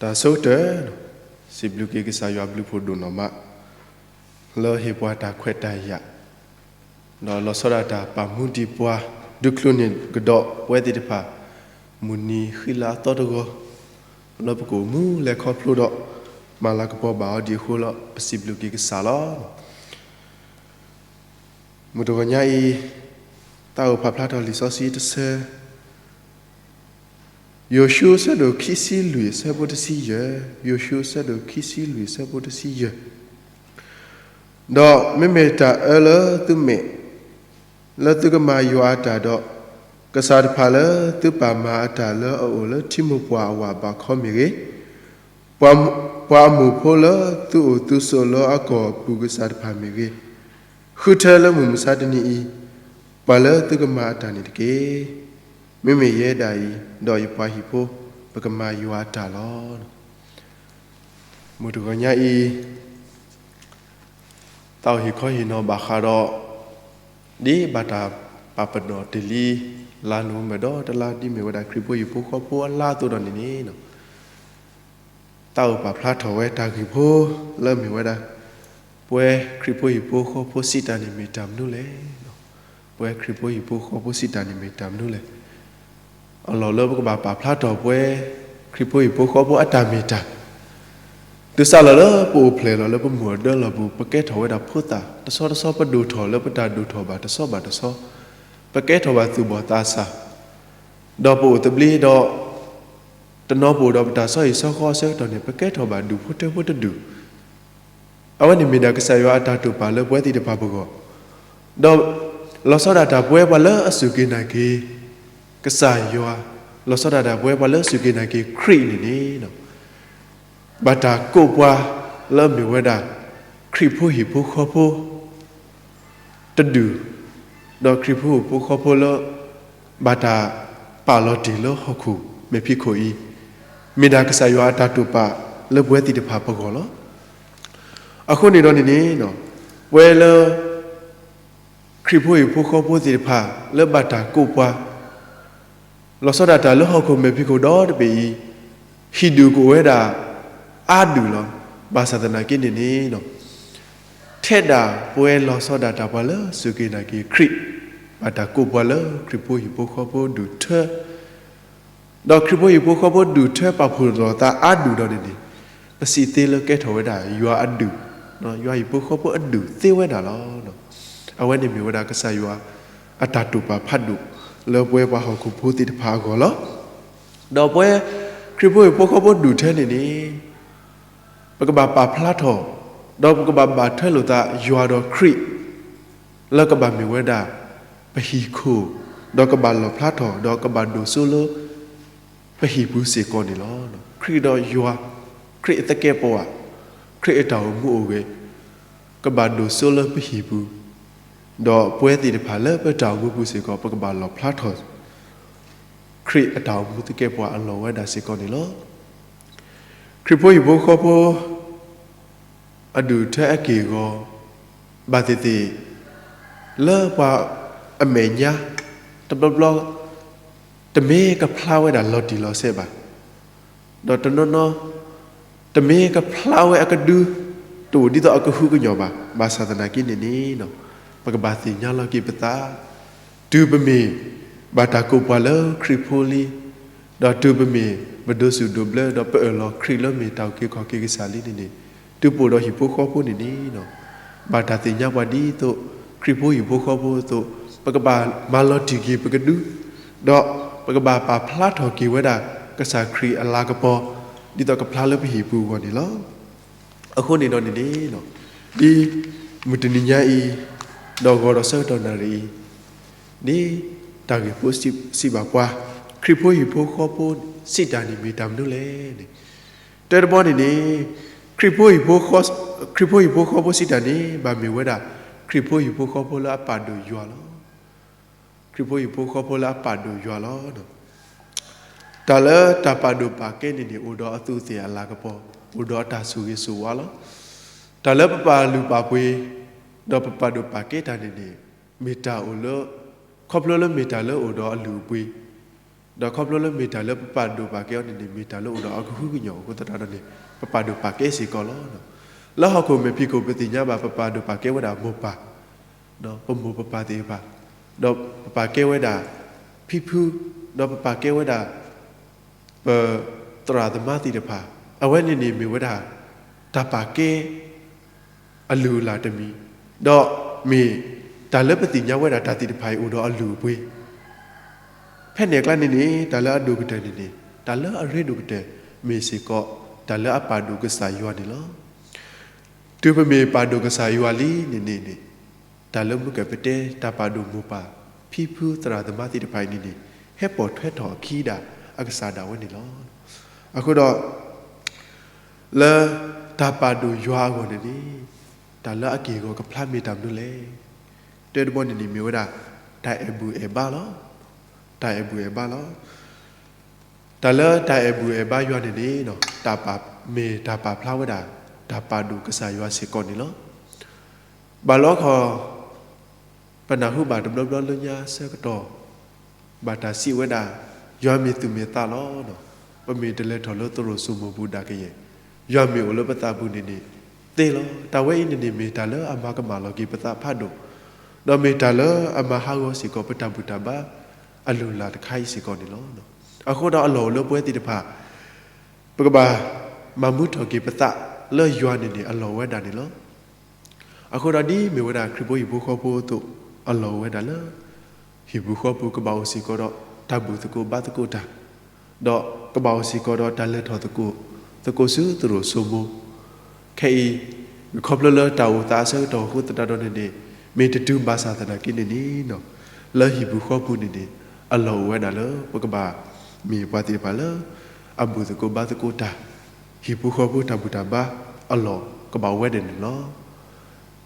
တၢ်ဆိကတၢၢ်, စံးဘျုးက့ၤကစၢ်ယွၤဘျုးဖှိၣ်ဒိၣ်နီၢ်မး လၢဟ့ၣ်ပှၤတၢ်ခွဲးတၢ်ယာ်, ဒီးလီၤဆီဒၣ်တၢ်ပာ်မူဒံးပှၤ ဒုးချုးန့ၢ်ကဒီးပဝဲသ့ၣ်တဖၣ် မုၢ်နံၤဃံလၤအသီတဂီၤ လၢပကအိၣ်မူလဲၤခီဖျိဒီး မၤလၤကပီၤဘၣ်အီၤဒံးအဃိလီၤ. ပစံးဘျုးက့ၤကစၢ်လီၤ. မုၢ်တဂီၤညါအံၤ တၢ်အိၣ်ဖးဖျါထီၣ်လံာ်စီဆှံတဆၢ ယိၤၡူ အဆၢဒိၣ်ခံဆံလွံၢ် အဆၢဖိတဆံယဲၢ်, ယိၤၡူ အဆၢဒိၣ်ခံဆံလွံၢ် အဆၢဖိတဆံယဲၢ်, ဒီးမ့မ့ၢ်တၢ်အၢလၢသုမဲာ် လၢသုကမၤယွၤအတၢ်ဒီး, ကစၢ်တဖၣ်လၢသုပာ်မၤအတၢ်လၢအအိၣ်လၢထံမိၢ်ပှၢ်အဝးဘးခီမ့ၢ်ဂ့ၤ, ပှၤ, ပှၤအမိၢ်ဖိလၢသုအိၣ်သုဆိးလၢအကီၢ်ပူၤကစၢ်တဖၣ်မ့ၢ်ဂ့ၤ, ဃုထၢလၢမုၢ်မဆါတနံၤအံၤ ပှၤလၢသုကမၤအတၢ်န့ၣ်တက့ၢ်. မ့မ့ၢ်ယဲဒၣ်အံၤ ဒီးယပှၤဟံၣ်ဖိ ပကမၤယွၤအတၢ်လီၤ. မုၢ်တဂီၤညါအံၤ တၢ်အိၣ်ဟ့ၣ်ခီဟ့ၣ်နီၤဘၣ်ဃးဒီး ဒ်ဘၣ်တၢ်ပာ်ပနီၣ်တ့ၢ်လံ လါနိၣ်ဝ့ဘၢၣ်ဒီးတလါ ဒ်မ့ၢ်ဝဲဒၣ်ခရံာ်ဖိဟံၣ်ဖိဃီဖိအလါအသိးဒီးန့ၣ်န့ၣ် တၢ်အိၣ်ပာ်ဖျါထီၣ်ဝဲတၢ်ဂ့ၢ်ဖိလၢမ့ၢ်ဝဲဒၣ် ပဝဲခရံာ်ဖိဟံၣ်ဖိဃီဖိစံးတၢ်န့ၣ်မ့ၢ်တၢ်မနုၤလဲၣ်. ပဝဲခရံာ်ဖိဟံၣ်ဖိဃီဖိစံးတၢ်န့ၣ်မ့ၢ်တၢ်မနုၤလဲၣ်. အလီၢ်လၢပကဘၣ်ပာ်ဖျါထီၣ်ပဝဲ ခရံာ်ဖိဟံၣ်ဖိဃီဖိအတၢ်မ့ၢ်တၢ် တုၤစးလီၤလၢပအိၣ်ဖျဲၣ်လီၤလၢပမုၢ်အဒၢလီၢ်ပူၤ ပကဲထီၣ်ဝဲဒၣ်ဖိသၣ်တဆီတဆီ ပဒိၣ်ထီၣ်လၢပတၢ်ဒိၣ်ထီၣ်ဘၣ်တဆီဘၣ်တဆီ, ပကဲထီၣ်ဘၣ်သူၣ်ဘီၣ်သးစၢ်, ဒီးပအိၣ်သဘျ့ဒီး တနီၤပအိၣ်ဒီးပတၢ်ဆီဟံၣ်ဆီဃီအဆၢကတီၢ်န့ၣ် ပကဲထီၣ်ဘၣ်ဒူၣ်ဖိထၢဖိတဒူၣ် အဝဲန့ၣ်မ့ၢ်ဒၣ်ကစၢ်ယွၤအတၢ်တိာ်ပာ်လၢပဝဲသ့ၣ်တဖၣ်ပဂီၢ်, ဒီးလီၤဆီဒၣ်တၢ်ပဝဲပှၤလၢအစူၢ်က့ၤနာ်က့ၤ ကစၢ်ယွၤ, လီၤဆီဒၣ်တၢ်ပဝဲပှၤလၢအစူၢ်က့ၤနာ်က့ၤခရံာ်န့ၣ်န့ၣ် ဘၣ်တၢ်ကိးပှၤလၢအမ့ၢ်ဝဲဒၣ် ခရံာ်ဖိဟံၣ်ဖိဃီဖိ တဒူၣ်, ဒီးခရံာ်ဖိဟံၣ်ဖိဃီဖိလၢ ဘၣ်တၢ်ပာ်လီၤတ့ၢ်လၢဟီၣ်ခိၣ်မဲာ်ဖံးခိၣ်အံၤ, မ့ၢ်ဒၣ်ကစၢ်ယွၤအတၢ်တိာ်ပာ်လၢပဝဲသ့ၣ်တဖၣ်ပဂီၢ်လီၤ. အဃိန့ၣ်ဒီးန့ၣ်န့ၣ် ပဝဲလၢ ခရံာ်ဖိဟံၣ်ဖိဃီဖိသ့ၣ်တဖၣ်လၢဘၣ်တၢ်ကိးပှၤ လီၤဆီဒၣ်တၢ်လၢဟီၣ်ခိၣ်မဲာ်ဖံးခိၣ်ဒီတဘ့ၣ်အံၤ, ဟံၣ်ဒူၣ်ကအိၣ်ဝဲဒၣ် အါဒူၣ်လီၤ. ဘၣ်ဆၣ်သနာ်က့န့ၣ်န့ၣ် ထဲဒၣ်ပဝဲလီၤဆီဒၣ်တၢ်ပှၤလၢစူၢ်က့ၤနာ်က့ၤခရံာ်, ဘၣ်တၢ်ကိးပှၤလၢခရံာ်ဖိဟံၣ်ဖိဃီဖိဒူၣ်ထၢ ဒီးခရံာ်ဖိဟံၣ်ဖိဃီဖိဒူၣ်ထၢပာ်ဖှိၣ်လိာ်သးအါဒူၣ်ဒီးန့ၣ်န့ၣ်, ပစံးသ့လၢကဲထီၣ်ဝဲဒၣ်ယွၤအဒူၣ်, ယွၤဟံၣ်ဖိဃီဖိအဒူၣ်သ့ဝဲဒၣ်လီၤ. အဝဲန့ၣ်မ့ၢ်ဝဲဒၣ်ကစၢ်ယွၤအတၢ်တိာ်ပာ်ဖးဒိၣ်လၢပဝဲပှၤဟီၣ်ခိၣ်ဖိသ့ၣ်တဖၣ်အဂီၢ်လီၤ. ဒီးပဝဲခရံာ်ဖိဟံၣ်ဖိဃီဖိဒူၣ်ထၢန့ၣ်န့ၣ် ပကဘၣ်ပာ်ဖျါထီၣ်, ဒီးပကဘၣ်ဘၣ်ထွဲလိာ်သးယွၤဒီးခရံာ် လၢကဘၣ်မ့ၢ်ဝဲဒၣ် ပဟံၣ်ခိၣ်, ဒီးကဘၣ်လီၣ်ဖျါထီၣ်, ဒီးကဘၣ်ဒိၣ်စိလၢ ပဟံၣ်ပူၤစ့ၢ်ကီးန့ၣ်လီၤ. ခရံာ်ဒီးယွၤ, ခရံာ်အသကဲးပဝး, ခရံာ်အတၢ်အိၣ်မူအိၣ်ဂဲၤ, ကဘၣ်ဒိၣ်စိလၢပဟံၣ်ပူၤ, ဒီးပဝဲသ့ၣ်တဖၣ်လၢပတၢ်အိၣ်မူပူၤစ့ၢ်ကီး ပကဘၣ်လီၣ်ဖျါထီၣ် ခရံာ်အတၢ်အိၣ်မူသကဲးပဝးအလီၢ်ဝဲဒၣ်စ့ၢ်ကီးန့ၣ်လီၤ. ခရံာ်ဖိဟံၣ်ဖိဃီဖိ အဒူၣ်ထၢအက့ၢ်အဂီၤ ဘၣ်သ့ၣ်သ့ၣ် လၢပှၤအမဲာ်ညါ တဘျီဘျီ တမ့ၢ်ကဖျါဝဲဒၣ်လီၤတံၢ်လီၤဆဲးဘၣ်, ဒီးတနီၤနီၤ တမ့ၢ်ကဖျါဝဲအကဒု တအိၣ်ဒ်သိးအကဟုကညီၢ်ဘၣ်. ဘၣ်ဆၣ်သနာ်က့န့ၣ်န့ၣ် ပကဘၣ်သ့ၣ်ညါလီၤက့ၤပသး တုၤပမ့ၢ်ဘၣ်တၢ်ကိးပှၤလၢခရံာ်ဖိလံ, ဒီးတုၤပမ့ၢ်ပဒိးစူၣ်ဒိးဘျၢ ဒီးပအၢၣ်လီၤခရံာ်လၢမ့ၢ်တၢ်အုၣ်က့ၤခီၣ်က့ၤကစၢ်လံန့ၣ်န့ၣ်, တုၤပအိၣ်ဒီးဟံၣ်ဖိဃီဖိန့ၣ်န့ၣ် ဘၣ်တၢ်သ့ၣ်ညါပှၤဒ်သိး ခရံာ်ဖိဟံၣ်ဖိဃီဖိအသိး, ပကဘၣ်မၤလီၤတံၢ်က့ၤပကဒု, ဒီးပကဘၣ်ပာ်ဖျါထီၣ်က့ၤဝဲဒၣ် ကစၢ်ခရံာ်အလၤကပီၤ ဒ်သိးကဖျါလၢပဟံၣ်ပူၤအဂီၢ်န့ၣ်လီၤ. အဃိန့ၣ်ဒီးန့ၣ်န့ၣ် ဒ်မုၢ်တနံၤညါအံၤ, ဒီးဂီၤဒီးဆၢကတီၢ်နၣ်ရံၣ်အံၤ, ဒ်တၢ်ဂ့ၢ်ဖိစံးဘၣ်ပှၤ, ခရံာ်ဖိဟံၣ်ဖိဃီဖိစံးတၢ်န့ၣ်မ့ၢ်တၢ်မနုၤလဲၣ်န့ၣ်, တၢတဘီန့ၣ်န့ၣ် ခရံာ်ဖိဟံၣ်ဖိဃီဖိစံးတၢ်န့ၣ် ဘၣ်မ့ၢ်ဝဲဒၣ် ခရံာ်ဖိဟံၣ်ဖိဃီဖိလၢအပာ်ဒိၣ်ယွၤလီၤ. ခရံာ်ဖိဟံၣ်ဖိဃီဖိလၢအပာ်ဒိၣ်ယွၤလီၤ. တၢ်လၢတၢ်ပာ်ဒိၣ်ပာ်ကဲန့ၣ်န့ၣ် အိၣ်ဒီးအသူးအသ့ၣ်အလၤကပီၤ, အိၣ်ဒီးအတၢ်ဆိၣ်ဂ့ၤဆိၣ်ဝါလီၤ. တၢ်လၢပပာ်လုၢ်ပာ်ပှ့ၤ, ဒီးပပာ်ဒိၣ်ပာ်ကဲတၢ်န့ၣ်န့ၣ် မ့ၢ်တၢ်အိၣ်လၢ ခီဖျိလၢမ့ၢ်တၢ်လၢအိၣ်ဒီးအလုၢ်အပှ့ၤ, ဒီးခီဖျိလၢမ့ၢ်တၢ်လၢပပာ်ဒိၣ်ပာ်ကဲအီၤန့ၣ်န့ၣ် မ့ၢ်တၢ်လၢအိၣ်ဒီးအကဟုကညီၤအဃိသတးဒီးန့ၣ် ပပာ်ဒိၣ်ပာ်ကဲစ့ၢ်ကီးလီၤ. လၢဟီၣ်ခိၣ်မဲာ်ဖံးခိၣ် ပသ့ၣ်ညါဘၣ် ပပာ်ဒိၣ်ပာ်ကဲဝဲဒၣ်မိၢ်ပၢ်, ပမိၢ်ပပၢ်သ့ၣ်တဖၣ်, ဒီးပပာ်ကဲဝဲဒၣ်ဖံဖု, ဒီးပပာ်ကဲဝဲဒၣ် ပသရၣ်သမါသ့ၣ်တဖၣ်, အဝဲန့ၣ်န့ၣ်မ့ၢ်ဝဲဒၣ် တၢ်ပာ်ကဲအလုၢ်အလၢ်တမံၤ, ဒီးမ့ၢ်တၢ်လၢပသ့ၣ်ညါဝဲဒၣ်တၢ်သ့ၣ်တဖၣ်အံၤအိၣ်ဒီးအလုၢ်အပှ့ၤ ဖဲန့ၣ်အကျါန့ၣ်န့ၣ် တၢ်လၢအဒိၣ်ကတၢၢ်န့ၣ်န့ၣ် တၢ်လၢအရ့ဒိၣ်ကတၢၢ် မ့ၢ်စ့ၢ်ကီး တၢ်လၢအပာ်ဒိၣ်ကစၢ်ယွၤန့ၣ်လီၤ. တုၤပမ့ၢ်ပာ်ဒိၣ်ကစၢ်ယွၤလံန့ၣ်န့ၣ်န့ၣ် တၢ်လၢမုၢ်ကၢၢ်ပတဲ တၢ်ပာ်ဒိၣ်မိၢ်ပၢ် ဖံဖုသရၣ်သမါသ့ၣ်တဖၣ်အံၤန့ၣ်န့ၣ် ဟဲပိာ်ထွဲထီၣ်အခံဒၣ်အကစၢ်ဒၣ်ဝဲန့ၣ်လီၤ. အဃိဒီး လၢတၢ်ပာ်ဒိၣ်ယွၤအဂီၢ်န့ၣ်န့ၣ် တၢ်လၢအက့ၢ်အဂီၤကဖျါမ့ၢ်တၢ်မနုၤလဲၣ်. တၢတဘီန့ၣ်န့ၣ်မ့ၢ်ဝဲဒၣ် တၢ်အဲၣ်ဘူၣ်အဲၣ်ဘါလီၤ. တၢ်အဲၣ်ဘူၣ်အဲၣ်ဘါလီၤ. တၢ်လၢတၢ်အဲၣ်ဘူၣ်အဲၣ်ဘါယွၤန့ၣ်န့ၣ် တၢ်ပာ်မ့ၢ်တၢ်ပာ်ဖျါဝဲဒၣ် တၢ်ပာ်ဒိၣ်ကစၢ်ယွၤစ့ၢ်ကီးန့ၣ်လီၤ. ဘၣ်လီၤခီ ပနၢ်ဟူဘၣ်တဘျီဘျီလၢညါဆၢကတီၢ် ဘၣ်တၢ်စံးဝဲဒၣ် ယွၤမ့ၢ်သူၣ်မ့ၢ်သးလီၤ. ပမ့ၢ်တလဲၤထီၣ်လၢသရိာ်စိမိၢ်ပူၤဒၣ်ကယဲၢ် ယွၤမ့ၢ်အိၣ်လၢပသးပူၤန့ၣ်န့ၣ် သ့လီၤ. တၢ်ဝဲအံၤန့ၣ်န့ၣ် မ့ၢ်တၢ်လၢအမၤကမၣ်လီၤက့ၤပသးဖးဒိၣ်, ဒီးမ့ၢ်တၢ်လၢအမၤဟးဂီၤစ့ၢ်ကီး ပတၢ်ဘူၣ်တၢ်ဘါအလုၢ်အလၢ်တခါအံၤစ့ၢ်ကီးန့ၣ်လီၤ. အဃိဒီးအလီၢ်အိၣ်လၢပဝဲသ့ၣ်တဖၣ် ပကဘၣ်မၤမူထီၣ်က့ၤပသးလၢယွၤန့ၣ်န့ၣ် အလီၢ်အိၣ်ဝဲဒၣ်န့ၣ်လီၤ. အဃိဒီးဒ်မ့ၢ်ဝဲဒၣ်ခရံာ်ဖိဟံၣ်ဖိဃီဖိအသိး အလီၢ်အိၣ်ဝဲဒၣ်လၢ ဟံၣ်ပူၤဃီပူၤ ကဘၣ်အိၣ်စ့ၢ်ကီးဒီး တၢ်ဘူၣ်သကိးဘါသကိးတၢ်, ဒီးကဘၣ်အိၣ်စ့ၢ်ကီးဒီးတၢ်လဲၤထီၣ်သကိး သကိးဆူသရိာ်စိမိၢ် ခဲအံၤ ခီဖျိလၢတၢ်အိၣ်သးအဆၢကတီၢ်အဃိသတးဒီးန့ၣ်န့ၣ် မ့ၢ်တတုၤဘၣ်ဆၣ်သနာ်က့န့ၣ်န့ၣ် လၢဟံၣ်ပူၤဃီပူၤန့ၣ်န့ၣ် အလီၢ်အိၣ်ဝဲဒၣ်လၢ ပကဘၣ်မ့ၢ်ပှၤသ့ၣ်တဖၣ်လၢ အဘူၣ်သကိးဘါသကိးတၢ်, ဟံၣ်ဖိဃီဖိတၢ်ဘူၣ်တၢ်ဘါအလီၢ်ကဘၣ်အိၣ်ဝဲဒၣ်န့ၣ်လီၤ.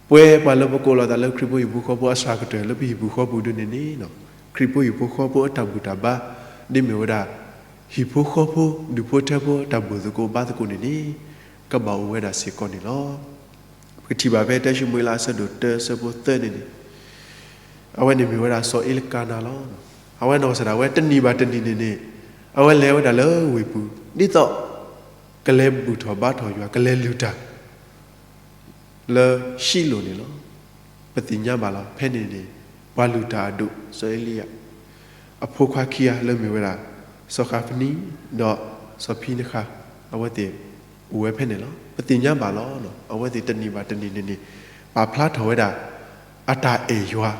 ပဝဲပှၤလၢပကိးလီၤသးလၢခရံာ်ဖိဟံၣ်ဖိဃီဖိအစှၤကတၢၢ်လၢပဟံၣ်ပူၤဃီပူၤဒုန့ၣ်န့ၣ် ခရံာ်ဖိဟံၣ်ဖိဃီဖိအတၢ်ဘူၣ်တၢ်ဘါ ဒ်မ့ၢ်ဝဲဒၣ် ဟံၣ်ဖိဃီဖိ ဒူၣ်ဖိထၢဖိတၢ်ဘူၣ်သကိးဘါသကိးန့ၣ်န့ၣ် ကဘၣ်အိၣ်ဝဲဒၣ်စ့ၢ်ကီးန့၁ၣ်လီၤ. ပကထံၣ်ဘၣ်ဖဲတၢၡမူၤအ့လးအဆၢဒိၣ်တၢ အဆၢဖိသၢန့ၣ်န့ၣ် အဝဲန့ၣ်မ့ၢ်ဝဲဒၣ်စီၤအ့လကၤနၤလီၤ. အဝဲနီၢ်ကစၢ်ဒၣ်ဝဲ တနံၤဘၣ်တနံၤန့ၣ်န့ၣ် အဝဲလဲၤဝဲဒၣ်လၢဝ့ၢ်ပူၤ ဒ်သိး ကလဲၤဘူၣ်ထီၣ်ဘါထီၣ်ယွၤ ကလဲၤလုၢ်တၢ် လၢၡံလိၣ်န့ၣ်လီၤ. ပသ့ၣ်ညါဘၣ်လီၤ ဖဲန့ၣ်န့ၣ် ပှၤလုၢ်တၢ်အဒိၣ် စီၤအ့လံယၤ အဖိခွါခံဂၤလၢမ့ၢ်ဝဲဒၣ် စီၤဃးဖနံ ဒီးစီၤဖံနဃၤ အဝဲသ့ၣ်အိၣ်ဝဲဖဲန့ၣ်လီၤ. ပသ့ၣ်ညါဘၣ်လီၤ အဝဲသ့ၣ်တနံၤဘၣ်တနံၤန့ၣ်န့ၣ် ပာ်ဖျါထီၣ်ဝဲဒၣ် အတၢ်အဲၣ်ယွၤ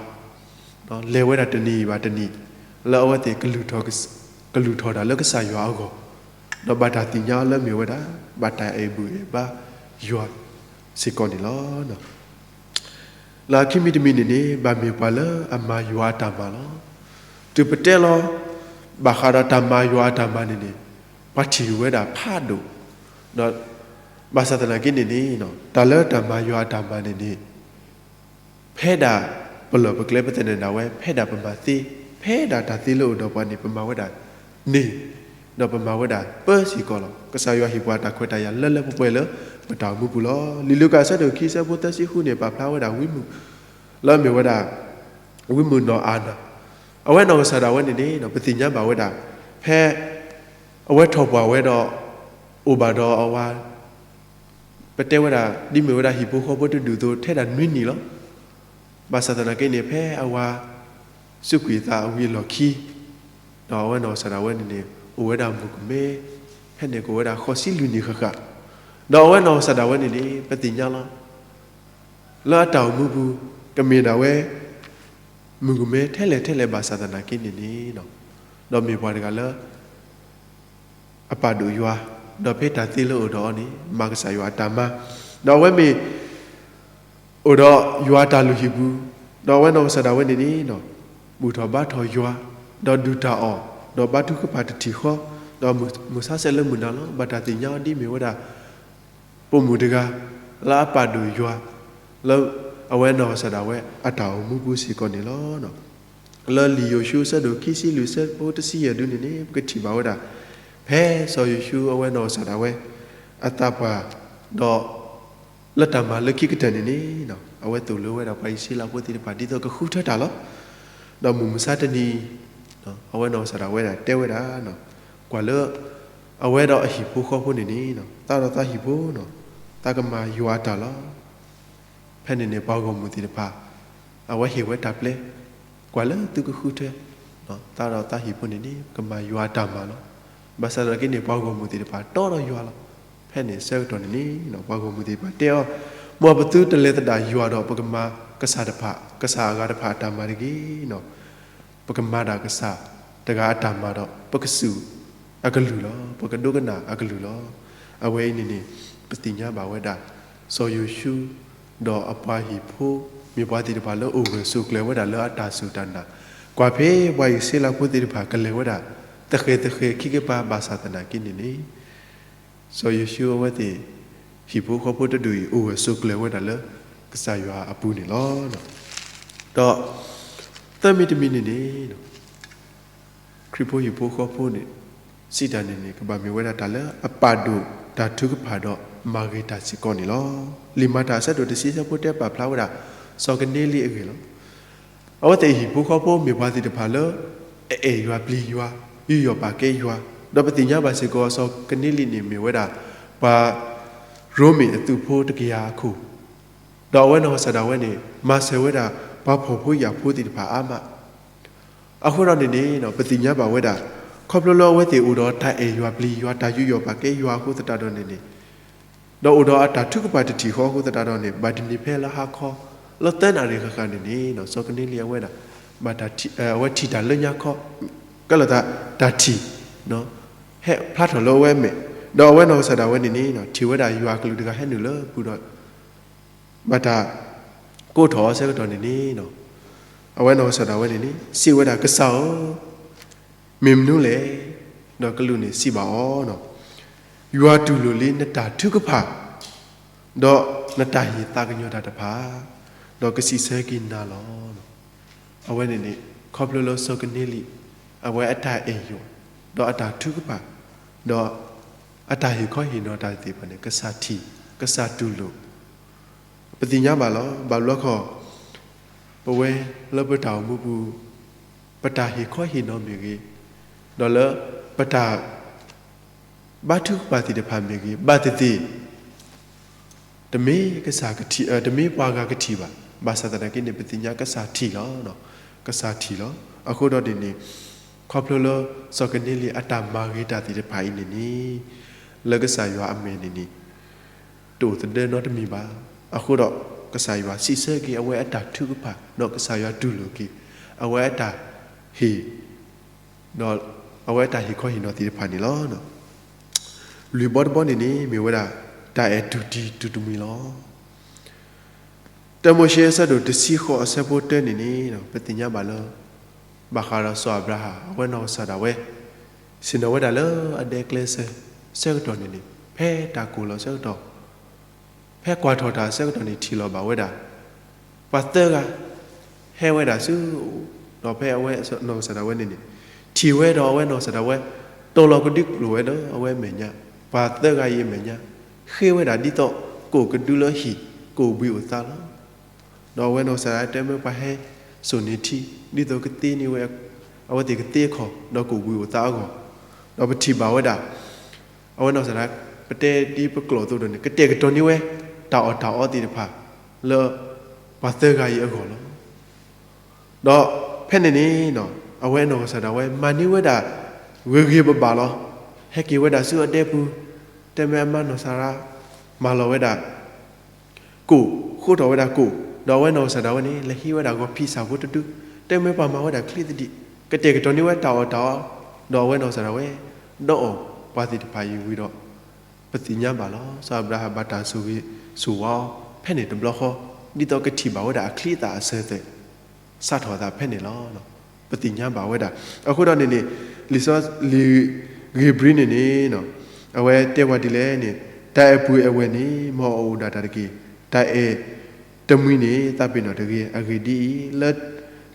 လဲၤဝဲဒၣ်တနံၤဘၣ်တနံၤ လၢအဝဲသ့ၣ် ကလုၢ်ထီၣ်တၢ်လၢကစၢ်ယွၤအဂီၢ် ဒီးဘၣ်တၢ်သ့ၣ်ညါအီၤလၢမ့ၢ်ဝဲဒၣ် ဘၣ်တၢ်အဲၣ်ဘူၣ်အဲၣ်ဘါယွၤစ့ၢ်ကီးန့ၣ်လီၤ. လၢခံမံၤတမံၤန့ၣ်န့ၣ် ဘၣ်မ့ၢ်ပှၤလၢအမၤယွၤအတၢ်မၤလီၤ. တုၤပတဲလီၤ ဘၣ်ဃးဒီးတၢ်မၤယွၤအတၢ်မၤန့ၣ်န့ၣ် ပှၤထံၣ်ဝဲဒၣ်ဖးဒိၣ်, ဒီးဘၣ်ဆၣ်သနာ်က့န့ၣ်န့ၣ် တၢ်လၢတၢ်မၤယွၤအတၢ်မၤန့ၣ်န့ၣ် ဖဲဒၣ်ပလီၢ်ပကျဲပသနၢၣ်ဒၣ်ဝဲ ဖဲဒၣ်ပမၤသ့, ဖဲဒၣ်တၢ်သ့လၢအိၣ်ဒီးပှၤန့ၣ် ပမၤဝဲဒၣ်န့ၣ်, ဒီးပမၤဝဲဒၣ်ပၢစ့ၢ်ကီးလီၤ. ကစၢ်ယွၤဟ့ၣ်ပှၤတၢ်ခွဲးတၢ်ယာ်လၢလၢပှဲၤပှဲၤလၢပတၢ်အိၣ်မူပူၤလီၤ. လံာ်လူၤကၣ်အဆၢဒိၣ်ခံ အဆၢဖိသၢဆံဃုန့ၣ် ပာ်ဖျါဝဲဒၣ်ဝံမုၣ် လၢအမ့ၢ်ဝဲဒၣ် ဝံမုၣ်နီၢ်အၤနၤ, အဝဲနီၢ်ကစၢ်ဒၣ်ဝဲန့ၣ်န့ၣ် ပသ့ၣ်ညါဘၣ်ဝဲဒၣ် ဖဲအဝဲထီၣ်ပှၢ်ဝဲဒီး အိၣ်ဘၣ်ဒီးအဝၤ ပတဲဝဲဒၣ် ဒ်မ့ၢ်ဝဲဒၣ်ဟံၣ်ဖိဃီဖိတဒူၣ်အသိး ထဲဒၣ်နွံနံၣ်လီၤ. ဘၣ်ဆၣ်သနာ်က့န့ၣ် ဖဲအဝၤစူးကွံာ်အသးဝံၤအလီၢ်ခံ ဒီးအဝဲနီၢ်ကစၢ်ဒၣ်ဝဲန့ၣ်န့ၣ် အိၣ်ဝဲဒၣ်မုၣ်ကမဲ ဖဲန့ၣ်ကအိၣ်ဝဲဒၣ်ဃိးဆံလွံၢ်နံၣ်ဃၣ်ဃၣ်, ဒီးအဝဲနီၢ်ကစၢ်ဒၣ်ဝဲန့ၣ်န့ၣ် ပသ့ၣ်ညါလီၤ လၢအတၢ်အိၣ်မူပူၤ ကမ့ၢ်ဒၣ်ဝဲ မုၣ်ကမဲထဲလဲၣ်ထဲလဲၣ်ဘၣ်ဆၣ်သနာ်က့န့ၣ်န့ၣ် ဒီးမ့ၢ်ပှၤတဂၤလၢ အပာ်ဒိၣ်ယွၤ, ဒီးဖဲတၢ်သ့လၢအိၣ်ဒီးအီၤန့ၣ် မၤကစၢ်ယွၤအတၢ်မၤ, ဒီးအဝဲမ့ၢ် အိၣ်ဒီးယွၤအတၢ်လုၢ်ဟံၣ်ပူၤ, ဒီးအဝဲနီၢ်ကစၢ်ဒၣ်ဝဲန့ၣ်န့ၣ် ဘူၣ်ထီၣ်ဘါထီၣ်ယွၤ, ဒီးဒုၣ်တၢ်အီၣ်, ဒီးဘါထုကဖၣ်တထံၣ်ဃီ, ဒီးမုၢ်ဆါဆဲးလၢမုၢ်နၤလီၤ. ဘၣ်တၢ်သ့ၣ်ညါအီၤဒ်မ့ၢ်ဝဲဒၣ် ပိာ်မုၣ်တဂၤ လၢအပာ်ဒိၣ်ယွၤ, လၢအဝဲနီၢ်ကစၢ်ဒၣ်ဝဲအတၢ်အိၣ်မူပူၤစ့ၢ်ကီးန့ၣ်လီၤ. လၢလံာ်ယိၤၡူအဆၢဒိၣ်ခံဆံလွံၢ် အဆၢဖိတဆံယဲၢ်ဒုန့ၣ်န့ၣ် ပကထံၣ်ဘၣ်ဝဲဒၣ် ဖဲစီၤယိၤၡူအဝဲနီၢ်ကစၢ်ဒၣ်ဝဲ အသးပှၢ် ဒီး လၢတၢ်မၤလၢခံကတၢၢ်န့ၣ်န့ၣ် အဝဲသိၣ်လိဝဲဒၣ်ပှၤအံၣ်စရ့လးဖိသ့ၣ်တဖၣ် ဒ်သိးကဃုထၢတၢ်လီၤ. ဒီးမုၢ်မဆါတနံၤ အဝဲနီၢ်ကစၢ်ဒၣ်ဝဲဒၣ်တဲဝဲဒၣ်, ကွၢ်လၢ အဝဲဒီးအဟံၣ်ဖိဃီဖိန့ၣ်န့ၣ်, သးဒီးသးဟံၣ်ဖိ, သးကမၤယွၤအတၢ်လီၤ. ဖဲန့ၣ်န့ၣ် ပှၤဂီၢ်မုၢ်သ့ၣ်တဖၣ် အဝဲဟ့ၣ်ဝဲတၢ်ပျဲ, ကွၢ်လၢသုကဃုထၢ, သးဒီးသးဟံၣ်ဖိန့ၣ်န့ၣ် ကမၤယွၤအတၢ်မၤလီၤ. ဘၣ်ဆၣ်သနာ်က့န့ၣ် ပှၤဂီၢ်မုၢ်သ့ၣ်တဖၣ်တီဒီးယွၤလီၤ. ဖဲန့ၣ်ဆၢကတီၢ်န့ၣ်န့ၣ် ပှၤဂီၢ်မုၢ်သ့ၣ်တဖၣ်တဲအီၤ, မ်ပသုတလဲၤသဒၣ်ယွၤဒီးပကမၤကစၢ်တဖၣ်, ကစၢ်အဂၤတဖၣ်အတၢ်မၤတဂ့ၤ. ပကမၤဒၣ်ကစၢ်တဂၤအတၢ်မၤဒီး ပကစူၢ်အကလုၢ်လီၤ. ပကဒိကနၣ်အကလုၢ်လီၤ. အဝဲအံၤန့ၣ်န့ၣ် ပသ့ၣ်ညါဘၣ်ဝဲဒၣ် စီၤယိၤၡူ ဒီးအပှၤဟံၣ်ဖိ မ့ၢ်ပှၤသ့ၣ်တဖၣ်လၢအိၣ်ဂၢၢ်ဆိးကျၢၤဝဲဒၣ်လၢအတၢ်စူၢ်တၢ်နာ်, ကွၢ်ဖဲပှၤအံၣ်စရ့လးဖိသ့ၣ်တဖၣ်ကလဲၤဝဲဒၣ် သဃဲၤသဃဲၤခံကပၤဘၣ်ဆၣ်သနာ်က့န့ၣ်န့ၣ် စီၤယိၤၡူအဝဲသ့ၣ် ဟံၣ်ဖိဃီဖိတဒူၣ်အံၤ အိၣ်ဂၢၢ်ဆိးကျၢၤဝဲဒၣ်လၢ ကစၢ်ယွၤအပူၤန့ၣ်လီၤ. ဒီး သၢမံၤတမံၤန့ၣ်န့ၣ် ခရံာ်ဖိဟံၣ်ဖိဃီဖိန့ၣ် စံးတၢ်န့ၣ်န့ၣ် ကဘၣ်မ့ၢ်ဝဲဒၣ်တၢ်လၢအပာ်ဒိၣ်တၢ်ထုကဖၣ်ဒီးမၤဂ့ၤတၢ်စ့ၢ်ကီးန့ၣ်လီၤ. လံာ်မၤတၢ်အဆၢဒိၣ်တဆံအဆၢဖိတဲပာ်ဖျါဝဲဒၣ် စီၤကနံလံအဂ့ၢ်လီၤ. အဝဲသ့ၣ်ဟံၣ်ဖိဃီဖိမ့ၢ်ပှၤသ့ၣ်တဖၣ်လၢ အအဲၣ်ယွၤပျံၤယွၤ, ယူးယီၣ်ပာ်ကဲယွၤ, ဒီးပသ့ၣ်ညါဘၣ်စ့ၢ်ကီး စီၤကနံလံန့ၣ်မ့ၢ်ဝဲဒၣ် ပှၤရိမ့ၤအသုးဖိတကယၤအခိၣ်, ဒီးအဝဲနီၢ်ကစၢ်ဒၣ်ဝဲန့ၣ် မၤစၢၤဝဲဒၣ် ပှၤဖှီၣ်ဖိယာ်ဖိသ့ၣ်တဖၣ်အါမး အဃိဒီးန့ၣ်န့ၣ် ပသ့ၣ်ညါဘၣ်ဝဲဒၣ် ခီဖျိလၢအဝဲသ့ၣ်အိၣ်ဒီးတၢ်အဲၣ်ယွၤပျံၤယွၤ တၢ်ယူးယီၣ်ပာ်ကဲယွၤအဃိသတးဒီးန့ၣ်န့ၣ် ဒီးအိၣ်ဒီးအတၢ်ထုကဖၣ်တထံၣ်ဃီအဃိသတးဒီးန့ၣ် ဘၣ်တနံၤဖဲလၢဟါခီ လၢသၢနၣ်ရံၣ်ဃၣ်ဃၣ်န့ၣ်န့ၣ် စီၤကနံလံအဝဲဒၣ် ဘၣ်တၢ်ထံၣ် အဝဲထံၣ်တၢ်လၢညါခီ ကဲလီၤသး တၢ်ထံၣ် ဟဲဖျါထီၣ်လၢအဝဲအမဲာ်, ဒီးအဝဲနီၢ်ကစၢ်ဒၣ်ဝဲန့ၣ်န့ၣ် ထံၣ်ဝဲဒၣ်ယွၤအကလူးတဂၤဟဲနုာ်လၢပူၤဒီး ဘၣ်တၢ်ကိးထီၣ်အီၤဆၢကတီၢ်န့ၣ်န့ၣ် အဝဲနီၢ်ကစၢ်ဒၣ်ဝဲန့ၣ်န့ၣ် စံးဝဲဒၣ် ကစၢ်ဧၢ, မ့ၢ်မနုၤလဲၣ်, ဒီးကလူးန့ၣ်စံးဘၣ်အီၤ, ယွၤတူၢ်လိာ်လံနတၢ်ထုကဖၣ်, ဒီးနတၢ်ဟ့ၣ်သးကညီၤတၢ်တဖၣ်, ဒီးကစံးဆၢက့ၤနၤလီၤ. အဝဲန့ၣ်န့ၣ် ခီဖျိလၢစီၤကနံလံ အဝဲအတၢ်အဲၣ်ယွၤ, ဒီးအတၢ်ထုကဖၣ်, ဒီးအတၢ်ဟ့ၣ်ခီဟ့ၣ်နီၤတၢ်သ့ၣ်တဖၣ်န့ၣ် ကစၢ်ထံၣ်, ကစၢ်တူၢ်လိာ် ပသ့ၣ်ညါဘၣ်လီၤ. ဘၣ်ဘျီခီ ပဝဲလၢပတၢ်အိၣ်မူပူၤ ပတၢ်ဟ့ၣ်ခီဟ့ၣ်နီၤမ့ၢ်ဂ့ၤ, ဒီးလၢပတၢ်ဘါထုကဖၣ်သ့ၣ်တဖၣ်မ့ၢ်ဂ့ၤ, ဘၣ်သ့ၣ်သ့ၣ် တမ့ၢ်ကစၢ်ကထံၣ်, တမ့ၢ်ပှၤဂၤကထံၣ်ဘၣ်. ဘၣ်ဆၣ်သနာ်က့န့ၣ် ပသ့ၣ်ညါကစၢ်ထံၣ်လီၤ. ကစၢ်ထံၣ်လီၤ. အဃိဒီးန့ၣ်န့ၣ် ခီဖျိလၢစီၤကနံလံအတၢ်မၤဂ့ၤတၢ်သ့ၣ်တဖၣ်အံၤန့ၣ်န့ၣ် လၢကစၢ်ယွၤအမဲာ်န့ၣ်န့ၣ် တအိၣ်သဒၢနီတမံၤဘၣ်. အဃိဒီး ကစၢ်ယွၤစံးဆၢက့ၤအဝဲအတၢ်ထုကဖၣ်, ဒီးကစၢ်ယွၤတူၢ်လိာ်က့ၤ အဝဲအတၢ်ဟ့ၣ် ဒီးအဝဲအတၢ်ဟ့ၣ်ခီဟ့ၣ်နီၤသ့ၣ်တဖၣ်န့ၣ်လီၤ. လွံၢ်ဘီတဘီန့ၣ်န့ၣ် မ့ၢ်ဝဲဒၣ် တၢ်အဲၣ်တူၢ်တံၤတူၢ်တမှံၤလီၤ. တၢမိၤၡ့အဆၢဒိၣ်တဆံဃိးအဆၢဖိတၢန့ၣ်န့ၣ် ပသ့ၣ်ညါဘၣ်လၢ ဘၣ်ဃးဒီးစီၤအၤဘြၤဟၣ် အဝဲနီၢ်ကစၢ်ဒၣ်ဝဲ ဆ့ၣ်နီၤဝဲဒၣ်လၢအဒဲကျဲစၢၤ ဆၢကတီၢ်န့ၣ်န့ၣ် ဖဲတၢ်ကိၢ်လီၤဆၢကတီၢ် ဖဲကွၢ်ထီၣ်တၢ်ဆၢကတီၢ်န့ၣ် ထံၣ်လီၤဘၣ်ဝဲဒၣ် ပှၤသၢဂၤ ဟဲဝဲဒၣ်ဆူ ဒီးဖဲအဝဲနီၢ်ကစၢ်ဒၣ်ဝဲန့ၣ်န့ၣ် ထံၣ်ဝဲဒီးအဝဲနီၢ်ကစၢ်ဒၣ်ဝဲ တီၤလီၤကဒုကျိာ်ဝဲလၢအဝဲအမဲာ်ညါ, ပှၤသၢဂၤအံၤအမဲာ်ညါ ဃ့ဝဲဒၣ်ဒ်သိး ကိၣ်ကဒုလၢဟံၣ် ကိၣ်ဘှံးအိၣ်သါလီၤ. ဒီးအဝဲနီၢ်ကစၢ်ဒၣ်တဲမ့ၢ်ပှၤဟဲစိာ်န့ၢ်ထံ ဒ်သိးကသ့န့ၢ်ဝဲ အဝဲသ့ၣ်ကသ့အခီၣ် ဒီးကိၣ်ဘှံးအိၣ်သါအဂီၢ်, ဒီးပထံၣ်ဘၣ်ဝဲဒၣ် အဝဲနီၢ်ကစၢ်ဒၣ် ပတဲဒ်ပကျိာ်အသိးဒီးန့ၣ် ကတဲာ်ကတီၤန့ၢ်ဝဲ တၢ်အီၣ်တၢ်အီသ့ၣ်တဖၣ် လၢပှၤသၢဂၤအံၤအဂီၢ်လီၤ. ဒီးဖဲန့ၣ်န့ၣ် အဝဲနီၢ်ကစၢ်ဒၣ်ဝဲ မၤန့ၢ်ဝဲဒၣ် ဂ့ၤဂ့ၤဘၣ်ဘၣ်လီၤ. ဟဲက့ၤဝဲဒၣ်ဆူအဒဲပူၤ, တဲမ့ၢ်အမါနီၢ်စၤရါ မၤလီၤဝဲဒၣ် ကိၣ်, ဃိထီၣ်ဝဲဒၣ်ကိၣ်, ဒီးအဝဲနီၢ်ကစၢ်ဒၣ်ဝဲန့ၣ် လဲၤဟံးဝဲဒၣ်ဂီၤဖံးစၢ်ဖိတဒု, တဲမ့ၢ်ပှၤမၤဝဲဒၣ်ချံသဒံး, ကတဲာ်ကတီၤန့ၢ်ဝဲတၢ်အီၣ်တၢ်အီ, ဒီးအဝဲနီၢ်ကစၢ်ဒၣ်ဝဲ ဒီးအီၣ်ပှၤသ့ၣ်တဖၣ်အံၤဝံၤဒီး ပသ့ၣ်ညါဘၣ်လီၤ. စီၤအၤဘြၤဟၣ်ဘၣ်တၢ်ဆိၣ်ဂ့ၤဆိၣ်ဝါအီၤ ဖဲန့ၣ်တဘျီဃီ, ဒ်သိးကထံၣ်ဘၣ်ဝဲဒၣ်အချံအသၣ်အစၢၤသဲး စးထီၣ်အသးဖဲန့ၣ်လီၤ. ပသ့ၣ်ညါဘၣ်ဝဲဒၣ်. အဃိဒီးန့ၣ်န့ၣ် လံာ်စီ လံာ်ဧ့ၤဘြံၤန့ၣ်န့ၣ် အဝဲတဲဝဲဒ်လဲၣ်န့ၣ် တၢ်အဲၣ်ပုၢ်အဲၣ်ဝဲၢ်န့ၣ် မ်အအိၣ်ဒၣ်တၢ်တက့ၢ်. တၢ်အဲၣ်တမှံၤန့ၣ် သးပ့ၤနီၣ်တဂ့ၤ. အဂ့ၢ်ဒ်အံၤ, လၢ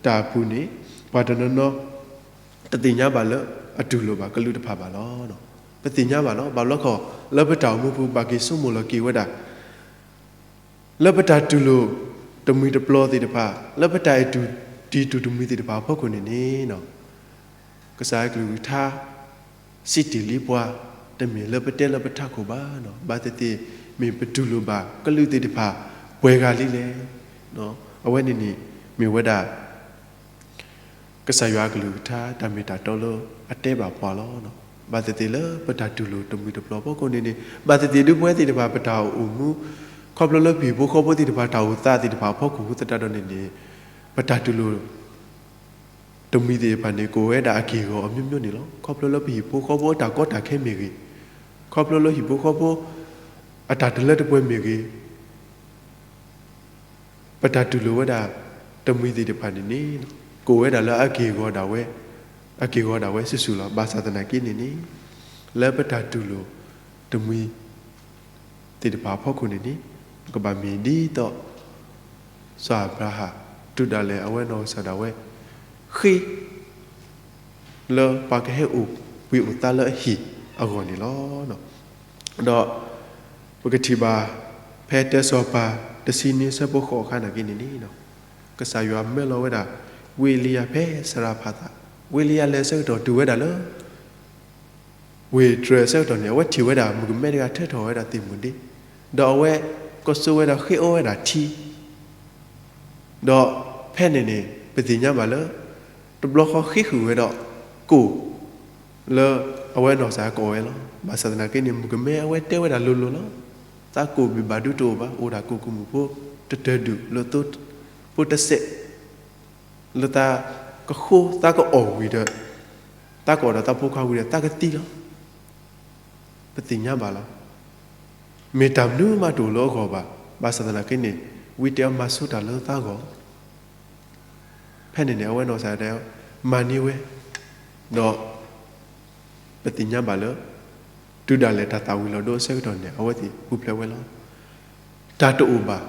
တၢ်အပူၤန့ၣ် ပှၤတနီၤနီၤ တသ့ၣ်ညါဘၣ်လၢအတူၢ်လိာ်ဘၣ်ကလုာ်တဖၣ်ဘၣ်လီၤ. ပသ့ၣ်ညါဘၣ်လီၤ. ဘၣ်ဘျီခီ လၢပတၢ်အိၣ်မူပူၤ ဘၣ်က့ၤဆိကမိၣ်လီၤက့ၤဝဲဒၣ် လၢပတၢ်တူၢ်လိာ်တမှံၤတပျီၤသ့ၣ်တဖၣ်, လၢပတၢ်အဲၣ်တူၢ်တံၤတူၢ်တမှံၤသ့ၣ်တဖၣ်အဖီခိၣ်န့ၣ်န့ၣ် ကစၢ်ယွၤကလုၢ်ကထါ စံးတ့ၢ်လံပှၤ, တမ့ၢ်လၢပတဲလၢပထးခိၣ်ဘၣ်, ဘၣ်သ့ၣ်သ့ၣ် မ့ၢ်ပတူၢ်လိာ်ဘၣ်ကလုာ်သ့ၣ်တဖၣ် ပှဲၤဂၤလံလဲၣ်. အဝဲန့ၣ်န့ၣ် မ့ၢ်ဝဲဒၣ် ကစၢ်ယွၤအကလုၢ်ကထါ တၢ်မ့ၢ်တၢ်တီလၢအတဲဘၣ်ပှၤလီၤ. ဘၣ်သ့ၣ်သ့ၣ်လၢပတၢ်တူၢ်လိာ်တမှံၤတပျီၤအဖီခိၣ်န့ၣ်န့ၣ် ဘၣ်သ့ၣ်သ့ၣ်ဒုးပဝဲသ့ၣ်တဖၣ် ပတၢ်အိၣ်မူ ခီဖျိလၢပဟံၣ်ဖိဃီဖိသ့ၣ်တဖၣ် တၢ်အိၣ်သးသ့ၣ်တဖၣ်အဖီခိၣ်အဃိသတးဒီးန့ၣ်န့ၣ် ပတၢ်တူၢ်လိာ် တမှံၤသ့ၣ်တဖၣ်န့ၣ် ကအိၣ်ဝဲဒၣ်အက့ၢ်အဂီၤအမျိုးမျိုးန့ၣ်လီၤ. ခီဖျိလၢပဟံၣ်ဖိဃီဖိအတၢ်ကီတၢ်ခဲမ့ၢ်ဂ့ၤ, ခီဖျိလၢဟံၣ်ဖိဃီဖိ အတၢ်တလၢတပှဲၤမ့ၢ်ဂ့ၤ, ပတၢ်တူၢ်လိာ်ဝဲဒၣ် တမှံၤသ့ၣ်တဖၣ်န့ၣ်န့ၣ် ကအိၣ်ဝဲဒၣ်လၢအက့ၢ်အဂီၤဒၣ်ဝဲ, အက့ၢ်အဂီၤဒၣ်ဝဲစုာ်စုာ်လီၤ. ဘၣ်ဆၣ်သနာ်က့န့ၣ်န့ၣ် လၢပတၢ်တူၢ်လိာ်တမှံၤ သ့ၣ်တဖၣ်အဖီခိၣ်န့ၣ်န့ၣ် ကဘၣ်မ့ၢ်ဒ်သိး စီၤအၤဘြၤဟၣ် တုၤဒၣ်လဲာ်အဝဲနီၢ်ကစၢ်ဒၣ်ဝဲ ဃ့ လၢပှၤကဟဲအိၣ်ဘှံးအိၣ်သါလၢအဟံၣ်အဂီၢ်န့ၣ်လီၤ. ဒီးပကထံၣ်ဘၣ် ဖဲတၢစီၤပၤတဆံနွံဆၢဖိဃိး အခါန့ၣ်က့န့ၣ်န့ၣ် ကစၢ်ယွၤမၢလီၤဝဲဒၣ် ဝံအ့လံယၤဖဲစၤရဖးသး, ဝံအ့လံယၤလဲၤဆၢကတီၢ်တုၤဝဲဒၣ်လၢ ဝ့ၢ်တြဲၤဆၢကတီၢ်န့ၣ် အဝဲထံၣ်ဝဲဒၣ်မုၣ်ကမဲတဂၤထၢထီၣ်ဝဲဒၣ်သ့ၣ်မုၣ်ဒ့, ဒီးအဝဲကစိဝဲဒီးဃ့အီဝဲဒၣ်ထံ ဒီးဖဲန့ၣ်န့ၣ် ပသ့ၣ်ညါဘၣ်လၢ တဘျီဃီဃ့ဃုာ်ဝဲဒီးကိၣ် လၢအဝဲနီၢ်ကစၢ်ကိးဝဲလီၤ. ဘၣ်ဆၣ်သနာ်က့န့ၣ် မုၣ်ကမဲအဝဲတဲဝဲဒၣ်လိၤလိၤလီၤ. သးကိၣ်ဘံၣ်ဘၣ်ဒုတအိၣ်ဘၣ်, အိၣ်ဒၣ်ကိၣ်ကမူၣ်ဖိ တတၢၤဒုၣ်လၢသိဖိတစဲး လၢသးကဃိသးကအီၣ်ဝံၤဒီး သးကအီၣ်ဒီးသးဖိခွါဝံၤဒီး သးကသံလီၤ. ပသ့ၣ်ညါဘၣ်လီၤ. မ့ၢ်တၢ်မနုၤမးတအိၣ်လၢအဂီၢ်ဘၣ်. ဘၣ်ဆၣ်သနာ်က့န့ၣ် ဝံတဲအီၤမၤဆိတၢ်လၢသးဂီၢ် ဖဲန့ၣ်န့ၣ် အဝဲနီၢ်ကစၢ်ဒၣ် မၤန့ၢ်ဝဲ, ဒီးပသ့ၣ်ညါဘၣ်လၢ တုၤဒၣ်လဲာ်တၢ်သၣ်ဝံၤလီၤဒိအဆၢကတီၢ်န့ၣ် အဝဲသ့ၣ်ပူၤဖျဲးဝဲလီၤ. တၢ်တအိၣ်ဘၣ်.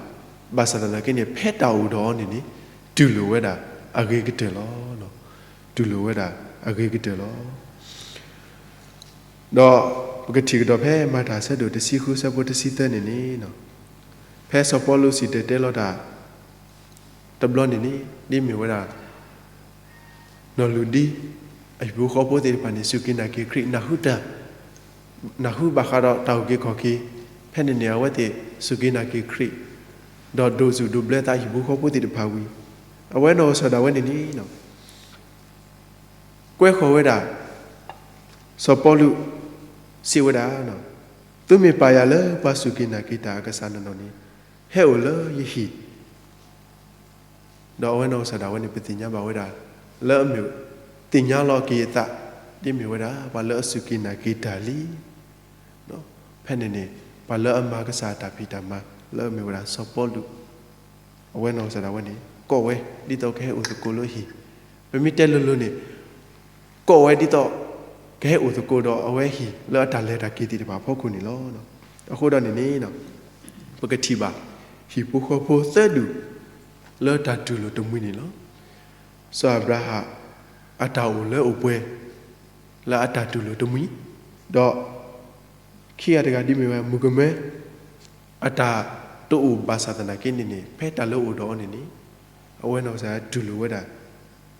ဘၣ်ဆၣ်သနာ်က့န့ၣ် ဖဲတၢ်အိၣ်ဒီးအီၤန့ၣ်န့ၣ် တူၢ်လိာ်ဝဲဒၣ်အဂ့ၤကတၢၢ်လီၤ. တူၢ်လိာ်ဝဲဒၣ်အဂ့ၤကတၢၢ်လီၤ. ဒီးပကထံၣ်ကဒီးဖဲမၤတၢ်ဆၢဒိၣ်တဆံဃုဆၢဖိတဆံသၢန့ၣ်န့ၣ် ဖဲစီၤပီလူးစံၣ်တဲၤတဲလီၤတၢ် တဘျီန့ၣ်န့ၣ် ဒ်မ့ၢ်ဝဲဒၣ် နီၢ်လုၢ်ဒံ အဟံၣ်ဖိဃီဖိသ့ၣ်တဖၣ်န့ၣ် စူၢ်က့ၤနာ်က့ၤခရံာ် နၢ်ဟူတၢ် နၢ်ဟူဘၣ်ဃးဒီးတၢ်အုၣ်က့ၤခီၣ်က့ၤ ဖဲန့ၣ်န့ၣ် အဝဲသ့ၣ်စူၢ်က့ၤနာ်က့ၤခရံာ် ဒီးဒိးစူၣ်ဒိးဘျၢသးဟံၣ်ဖိဃီဖိသ့ၣ်တဖၣ်ဝံၤ အဝဲနီၢ်ကစၢ်ဒၣ်ဝဲန့ၣ်န့ၣ် ကွဲဃီၤဝဲဒၣ် စီၤပီလူး စံးဝဲဒၣ် သုမ့ၢ်ပာ်ယၤလၢပှၤစူၢ်က့ၤနာ်က့ၤတၢ်အကစၢ်နီၢ်နီၢ်န့ၣ် ဟဲအိၣ်လၢယဟံၣ် ဒီးအဝဲနီၢ်ကစၢ်ဒၣ်ဝဲန့ၣ် ပသ့ၣ်ညါဘၣ်ဝဲဒၣ် လၢအမ့ၢ် သ့ၣ်ညါလီၤက့ၤအသး ဒ်မ့ၢ်ဝဲဒၣ် ပှၤလၢအစူၢ်က့ၤနာ်က့ၤတၢ်လံ. ဖဲန့ၣ်န့ၣ် ပှၤလၢအမၤကစၢ်တၢ်ဖံးတၢ်မၤ လၢအမ့ၢ်ဝဲဒၣ်စီၤပီလူး အဝဲနီၢ်ကစၢ်ဒၣ်ဝဲန့ၣ် ကိးဝဲ ဒ်သိးကဟဲအိၣ်သကိးလၢဟံၣ်, ပမ့ၢ်တဲလိၤလိၤန့ၣ် ကိးဝဲဒ်သိး ကဟဲအိၣ်သကိးဒီးအဝဲဟံၣ်လၢအတၢ်လဲၤတၢ်က့ၤသ့ၣ်တဖၣ်အဖီခိၣ်န့ၣ်လီၤ. အဃိဒီးန့ၣ်န့ၣ် ပကထံၣ်ဘၣ် ဟံၣ်ဖိဃီဖိသၢဒူၣ် လၢတၢ်တူၢ်လိာ်တမှံၤန့ၣ်လီၤ. စီၤအၤဘြၤဟၣ် အတၢ်အိၣ်လၢအိၣ်ပှဲၤ လၢအတၢ်တူၢ်လိာ်တမှံၤ, ဒီး ခံဂၤတဂၤဒ်မ့ၢ်ဝဲ မုၣ်ကမဲ အတၢ်တအိၣ်ဘၣ်ဆၣ်သနာ်က့န့ၣ်န့ၣ် ဖဲတၢ်လၢအအိၣ်ဒီးအီၤန့ၣ်န့ၣ် အဝဲနီၢ်ကစၢ်ဒၣ်တူၢ်လိာ်ဝဲဒၣ်